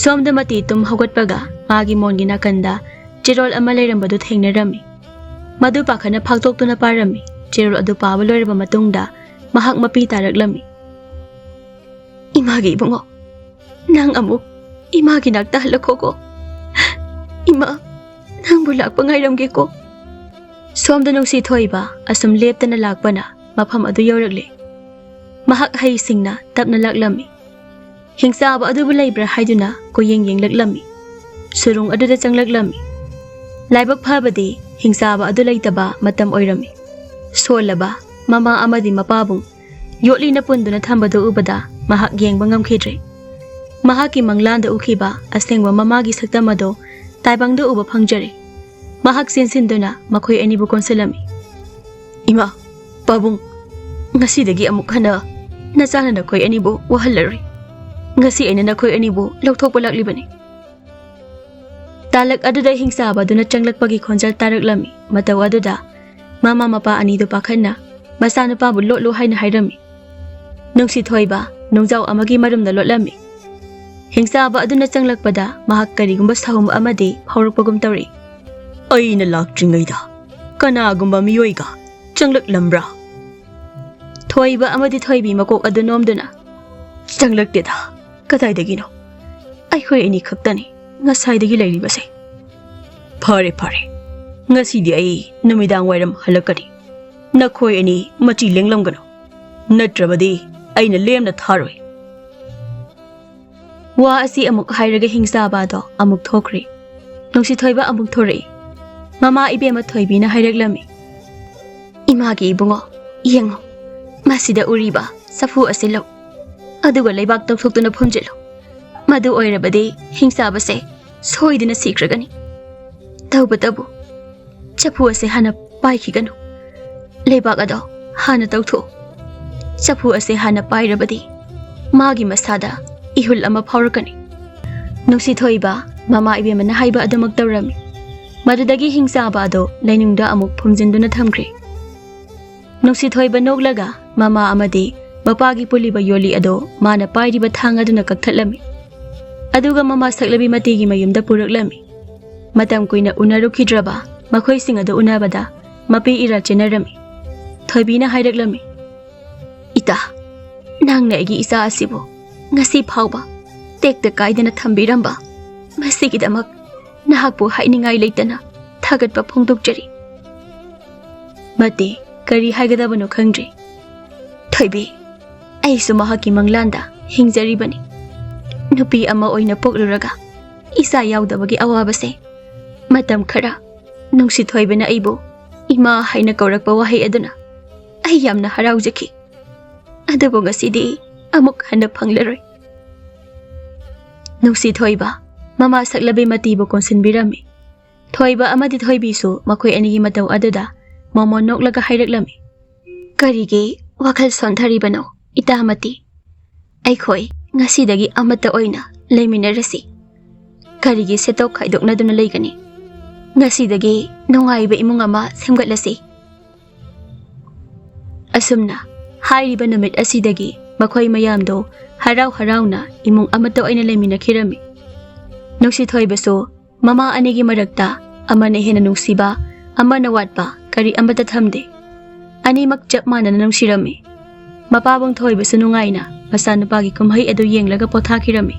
ꯁꯣꯝꯗ ꯃꯇꯤ ꯇꯨꯝ ꯍꯧꯒꯠꯄꯒ ꯃꯥꯒꯤ ꯃꯣꯟꯒꯤ ꯅꯥꯀꯟꯗ ꯆꯦꯔꯣꯜ ꯑꯃ ꯂꯩꯔꯝꯕꯗꯨ ꯊꯦꯡꯅꯔꯝꯃꯤ꯫ ꯃꯗꯨ ꯄꯥꯈꯠꯅ ꯐꯥꯛꯇꯣꯛꯇꯨꯅ ꯄꯥꯔꯝꯃꯤ꯫ ꯆꯦꯔꯣꯜ ꯑꯗꯨ ꯄꯥꯕ ꯂꯣꯏꯔꯕ ꯃꯇꯨꯡꯗ ꯃꯍꯥꯛ ꯃꯄꯤ ꯇꯥꯔꯛꯂꯝꯃꯤ꯫ "ꯏꯃꯥꯒꯤ ꯏꯕꯨꯡꯉꯣ, ꯅꯪ ꯑꯃꯨꯛ ꯏꯃꯥꯒꯤ ꯅꯥꯛꯇ ꯍꯜꯂꯛꯈꯣꯀꯣ꯫ ꯏꯃꯥ, ꯅꯪꯕꯨ ꯂꯥꯛꯄ ꯉꯥꯏꯔꯝꯒꯦꯀꯣ"꯫ ꯁꯣꯝꯗ ꯅꯨꯡꯁꯤ ꯊꯣꯏꯕ ꯑꯁꯨꯝ ꯂꯦꯞꯇꯅ ꯂꯥꯛꯄꯅ ꯃꯐꯝ ꯑꯗꯨ ꯌꯧꯔꯛꯂꯦ꯫ ꯃꯍꯥꯛ ꯍꯩꯁꯤꯡꯅ ꯇꯞꯅ ꯂꯥꯛꯂꯝꯃꯤ꯫ ꯍꯤꯡꯆꯥꯕ ꯑꯗꯨꯕꯨ ꯂꯩꯕ꯭ꯔꯥ ꯍꯥꯏꯗꯨꯅ ꯀꯣꯏꯌꯦꯡ ꯌꯦꯡꯂꯛꯂꯝꯃꯤ꯫ ꯁꯨꯔꯨꯡ ꯑꯗꯨꯗ ꯆꯪꯂꯛꯂꯝꯃꯤ꯫ ꯂꯥꯏꯕꯛ ꯐꯕꯗꯤ ꯍꯤꯡꯆꯥꯕ ꯑꯗꯨ ꯂꯩꯇꯕ ꯃꯇꯝ ꯑꯣꯏꯔꯝꯃꯤ꯫ ꯁꯣꯜꯂꯕ ꯃꯃꯥ ꯑꯃꯗꯤ ꯃꯄꯥꯕꯨꯡ ꯌꯣꯠꯂꯤꯅ ꯄꯨꯟꯗꯨꯅ ꯊꯝꯕꯗꯨ ꯎꯕꯗ ꯃꯍꯥꯛ ꯌꯦꯡꯕ ꯉꯝꯈꯤꯗ꯭ꯔꯦ꯫ ꯃꯍꯥꯛꯀꯤ ꯃꯪꯂꯥꯟꯗ ꯎꯈꯤꯕ ꯑꯁꯦꯡꯕ ꯃꯃꯥꯒꯤ ꯁꯛꯇꯝ ꯑꯗꯨ ꯇꯥꯏꯕꯪꯗ ꯎꯕ ꯐꯪꯖꯔꯦ꯫ ꯃꯍꯥꯛ ꯆꯦꯟꯁꯤꯟꯗꯨꯅ ꯃꯈꯣꯏ ꯑꯅꯤꯕꯨ ꯀꯣꯟꯁꯤꯜꯂꯝꯃꯤ꯫ "ꯏꯃꯥ, ꯄꯥꯕꯨꯡ, ꯉꯁꯤꯗꯒꯤ ꯑꯃꯨꯛ ꯍꯟꯅ ꯅꯆꯥꯅ ꯅꯈꯣꯏ ꯑꯅꯤꯕꯨ ꯋꯥꯍꯜꯂꯔꯣꯏ꯫ ꯉꯁꯤ ꯑꯩꯅ ꯅꯈꯣꯏ ꯑꯅꯤꯕꯨ ꯂꯧꯊꯣꯛꯄ ꯂꯥꯛꯂꯤꯕꯅꯤ"꯫ ꯇꯥꯂꯛ ꯑꯗꯨꯗ ꯍꯤꯡꯆꯥꯕ ꯑꯗꯨꯅ ꯆꯪꯂꯛꯄꯒꯤ ꯈꯣꯟꯖꯦꯜ ꯇꯥꯔꯛꯂꯝꯃꯤ꯫ ꯃꯇꯧ ꯑꯗꯨꯗ ꯃꯃꯥ ꯃꯄꯥ ꯑꯅꯤꯗꯨ ꯄꯥꯈꯠꯅ ꯃꯆꯥꯅꯨꯄꯥꯕꯨ ꯂꯣꯠꯂꯨ ꯍꯥꯏꯅ ꯍꯥꯏꯔꯝꯃꯤ꯫ ꯅꯨꯡꯁꯤ ꯊꯣꯏꯕ ꯅꯨꯡꯖꯥꯎ ꯑꯃꯒꯤ ꯃꯔꯨꯝꯗ ꯂꯣꯠꯂꯝꯃꯤ꯫ ꯍꯤꯡꯆꯥꯕ ꯑꯗꯨꯅ ꯆꯪꯂꯛꯄꯗ ꯃꯍꯥꯛ ꯀꯔꯤꯒꯨꯝꯕ ꯁꯥꯍꯨꯝ ꯑꯃꯗꯤ ꯐꯥꯎꯔꯛꯄꯒꯨꯝ ꯇꯧꯔꯛꯏ꯫ "ꯑꯩꯅ ꯂꯥꯛꯇ꯭ꯔꯤꯉꯩꯗ ꯀꯅꯥꯒꯨꯝꯕ ꯃꯤꯑꯣꯏꯒ ꯆꯪꯂꯛꯂꯝꯕ꯭ꯔꯥ?" ꯊꯣꯏꯕ ꯑꯃꯗꯤ ꯊꯣꯏꯕꯤ ꯃꯀꯣꯛ ꯑꯗꯨ ꯅꯣꯝꯗꯨꯅ, "ꯆꯪꯂꯛꯇꯦꯗ꯫ ꯀꯗꯥꯏꯗꯒꯤꯅꯣ? ꯑꯩꯈꯣꯏ ꯑꯅꯤ ꯈꯛꯇꯅꯤ ꯉꯁꯥꯏꯗꯒꯤ ꯂꯩꯔꯤꯕꯁꯦ"꯫ "ꯐꯔꯦ, ꯐꯔꯦ꯫ ꯉꯁꯤꯗꯤ ꯑꯩ ꯅꯨꯃꯤꯗꯥꯡ ꯋꯥꯏꯔꯝ ꯍꯜꯂꯛꯀꯅꯤ꯫ ꯅꯈꯣꯏ ꯑꯅꯤ ꯃꯆꯤ ꯂꯦꯡꯂꯝꯒꯅꯨ꯫ ꯅꯠꯇ꯭ꯔꯕꯗꯤ ꯑꯩꯅ ꯂꯦꯝꯅ ꯊꯥꯔꯣꯏ"꯫ ꯋꯥ ꯑꯁꯤ ꯑꯃꯨꯛ ꯍꯥꯏꯔꯒ ꯍꯤꯡꯆꯥꯕꯗꯣ ꯑꯃꯨꯛ ꯊꯣꯛꯈ꯭ꯔꯦ꯫ ꯅꯨꯡꯁꯤꯊꯣꯏꯕ ꯑꯃꯨꯛ ꯊꯣꯔꯛꯏ꯫ ꯃꯃꯥ ꯏꯕꯦꯝꯃ ꯊꯣꯏꯕꯤꯅ ꯍꯥꯏꯔꯛꯂꯝꯃꯤ꯫ "ꯏꯃꯥꯒꯤ ꯏꯕꯨꯡꯉꯣ, ꯌꯦꯡꯉꯣ, ꯃꯁꯤꯗ ꯎꯔꯤꯕ ꯆꯐꯨ ꯑꯁꯤ ꯂꯧ, ꯑꯗꯨꯒ ꯂꯩꯕꯥꯛ ꯇꯧꯊꯣꯛꯇꯨꯅ ꯐꯨꯝꯖꯤꯜꯂꯨ꯫ ꯃꯗꯨ ꯑꯣꯏꯔꯕꯗꯤ ꯍꯤꯡꯆꯥꯕꯁꯦ ꯁꯣꯏꯗꯅ ꯁꯤꯈ꯭ꯔꯒꯅꯤ꯫ ꯇꯧꯕꯇꯕꯨ ꯆꯐꯨ ꯑꯁꯦ ꯍꯥꯟꯅ ꯄꯥꯏꯈꯤꯒꯅꯨ꯫ ꯂꯩꯕꯥꯛ ꯑꯗꯣ ꯍꯥꯟꯅ ꯇꯧꯊꯣꯛꯎ꯫ ꯆꯐꯨ ꯑꯁꯦ ꯍꯥꯟꯅ ꯄꯥꯏꯔꯕꯗꯤ ꯃꯥꯒꯤ ꯃꯁꯥꯗ ꯏꯍꯨꯜ ꯑꯃ ꯐꯥꯎꯔꯛꯀꯅꯤ"꯫ ꯅꯨꯡꯁꯤꯊꯣꯏꯕ ꯃꯃꯥ ꯏꯕꯦꯝꯃꯅ ꯍꯥꯏꯕ ꯑꯗꯨꯃꯛ ꯇꯧꯔꯝꯃꯤ꯫ ꯃꯗꯨꯗꯒꯤ ꯍꯤꯡꯆꯥꯕ ꯑꯗꯣ ꯂꯩꯅꯨꯡꯗ ꯑꯃꯨꯛ ꯐꯨꯝꯖꯤꯟꯗꯨꯅ ꯊꯝꯈ꯭ꯔꯦ꯫ ꯅꯨꯡꯁꯤꯊꯣꯏꯕ ꯅꯣꯛꯂꯒ ꯃꯃꯥ ꯑꯃꯗꯤ ꯃꯄꯥꯒꯤ ꯄꯨꯜꯂꯤꯕ ꯌꯣꯜꯂꯤ ꯑꯗꯣ ꯃꯥꯅ ꯄꯥꯏꯔꯤꯕ ꯊꯥꯡ ꯑꯗꯨꯅ ꯀꯛꯊꯠꯂꯝꯃꯤ꯫ ꯑꯗꯨꯒ ꯃꯃꯥ ꯁꯛꯂꯕꯤ ꯃꯇꯤꯒꯤ ꯃꯌꯨꯝꯗ ꯄꯨꯔꯛꯂꯝꯃꯤ꯫ ꯃꯇꯝ ꯀꯨꯏꯅ ꯎꯅꯔꯨꯈꯤꯗ꯭ꯔꯕ ꯃꯈꯣꯏꯁꯤꯡ ꯑꯗꯨ ꯎꯅꯕꯗ ꯃꯄꯤ ꯏꯔꯥ ꯆꯦꯟꯅꯔꯝꯃꯤ꯫ ꯊꯣꯏꯕꯤꯅ ꯍꯥꯏꯔꯛꯂꯝꯃꯤ, "ꯏꯇꯥ, ꯅꯪꯅ ꯑꯩꯒꯤ ꯏꯆꯥ ꯑꯁꯤꯕꯨ ꯉꯁꯤ ꯐꯥꯎꯕ ꯇꯦꯛꯇ ꯀꯥꯏꯗꯅ ꯊꯝꯕꯤꯔꯝꯕ, ꯃꯁꯤꯒꯤꯗꯃꯛ ꯅꯍꯥꯛꯄꯨ ꯍꯥꯏꯅꯤꯡꯉꯥꯏ ꯂꯩꯇꯅ ꯊꯥꯒꯠꯄ ꯐꯣꯡꯗꯣꯛꯆꯔꯤ꯫ ꯃꯇꯤ, ꯀꯔꯤ ꯍꯥꯏꯒꯗꯕꯅꯣ ꯈꯪꯗ꯭ꯔꯦ꯫ ꯊꯣꯏꯕꯤ, ꯑꯩꯁꯨ ꯃꯍꯥꯛꯀꯤ ꯃꯪꯂꯥꯟꯗ ꯍꯤꯡꯖꯔꯤꯕꯅꯤ꯫ ꯅꯨꯄꯤ ꯑꯃ ꯑꯣꯏꯅ ꯄꯣꯛꯂꯨꯔꯒ ꯏꯆꯥ ꯌꯥꯎꯗꯕꯒꯤ ꯑꯋꯥꯕꯁꯦ꯫ ꯃꯇꯝ ꯈꯔ ꯅꯨꯡꯁꯤꯊꯣꯏꯕꯅ ꯑꯩꯕꯨ ꯏꯃꯥ ꯍꯥꯏꯅ ꯀꯧꯔꯛꯄ ꯋꯥꯍꯩ ꯑꯗꯨꯅ ꯑꯩ ꯌꯥꯝꯅ ꯍꯔꯥꯎꯖꯈꯤ꯫ ꯑꯗꯨꯕꯨ ꯉꯁꯤꯗꯤ ꯑꯃꯨꯛ ꯍꯟꯅ ꯐꯪꯂꯔꯣꯏ꯫ ꯅꯨꯡꯁꯤꯊꯣꯏꯕ ꯃꯃꯥ ꯁꯛꯂꯕꯤ ꯃꯇꯤꯕꯨ ꯀꯣꯟꯁꯤꯟꯕꯤꯔꯝꯃꯤ꯫ ꯊꯣꯏꯕ ꯑꯃꯗꯤ ꯊꯣꯏꯕꯤꯁꯨ ꯃꯈꯣꯏ ꯑꯅꯤꯒꯤ ꯃꯇꯧ ꯑꯗꯨꯗ ꯃꯣꯃꯣꯟ ꯅꯣꯛꯂꯒ ꯍꯥꯏꯔꯛꯂꯝꯃꯤ, "ꯀꯔꯤꯒꯤ ꯋꯥꯈꯜ ꯁꯣꯟꯊꯔꯤꯕꯅꯣ, ꯏꯇꯥ ꯃꯇꯤ? ꯑꯩꯈꯣꯏ ꯉꯁꯤꯗꯒꯤ ꯑꯃꯠꯇ ꯑꯣꯏꯅ ꯂꯩꯃꯤꯟꯅꯔꯁꯤ꯫ ꯀꯔꯤꯒꯤ ꯁꯦꯠꯇꯣꯛ ꯈꯥꯏꯗꯣꯛꯅꯗꯨꯅ ꯂꯩꯒꯅꯤ? ꯉꯁꯤꯗꯒꯤ ꯅꯨꯡꯉꯥꯏꯕ ꯏꯃꯨꯡ ꯑꯃ ꯁꯦꯝꯒꯠꯂꯁꯤ꯫" ꯑꯁꯨꯝꯅ ꯍꯥꯏꯔꯤꯕ ꯅꯨꯃꯤꯠ ꯑꯁꯤꯗꯒꯤ ꯃꯈꯣꯏ ꯃꯌꯥꯝꯗꯣ ꯍꯔꯥꯎ ꯍꯔꯥꯎꯅ ꯏꯃꯨꯡ ꯑꯃꯠꯇ ꯑꯣꯏꯅ ꯂꯩꯃꯤꯟꯅꯈꯤꯔꯝꯃꯤ꯫ ꯅꯨꯡꯁꯤꯊꯣꯏꯕꯁꯨ ꯃꯃꯥ ꯑꯅꯤꯒꯤ ꯃꯔꯛꯇ ꯑꯃꯅ ꯍꯦꯟꯅ ꯅꯨꯡꯁꯤꯕ, ꯑꯃꯅ ꯋꯥꯠꯄ ꯀꯔꯤ ꯑꯃꯠꯇ ꯊꯝꯗꯦ꯫ ꯑꯅꯤꯃꯛ ꯆꯞ ꯃꯥꯟꯅꯅ ꯅꯨꯡꯁꯤꯔꯝꯃꯤ꯫ ꯃꯄꯥꯕꯨꯡ ꯊꯣꯏꯕꯁꯨ ꯅꯨꯡꯉꯥꯏꯅ ꯃꯆꯥꯅꯨꯄꯥꯒꯤ ꯀꯨꯝꯍꯩ ꯑꯗꯨ ꯌꯦꯡꯂꯒ ꯄꯣꯊꯥꯈꯤꯔꯝꯃꯤ꯫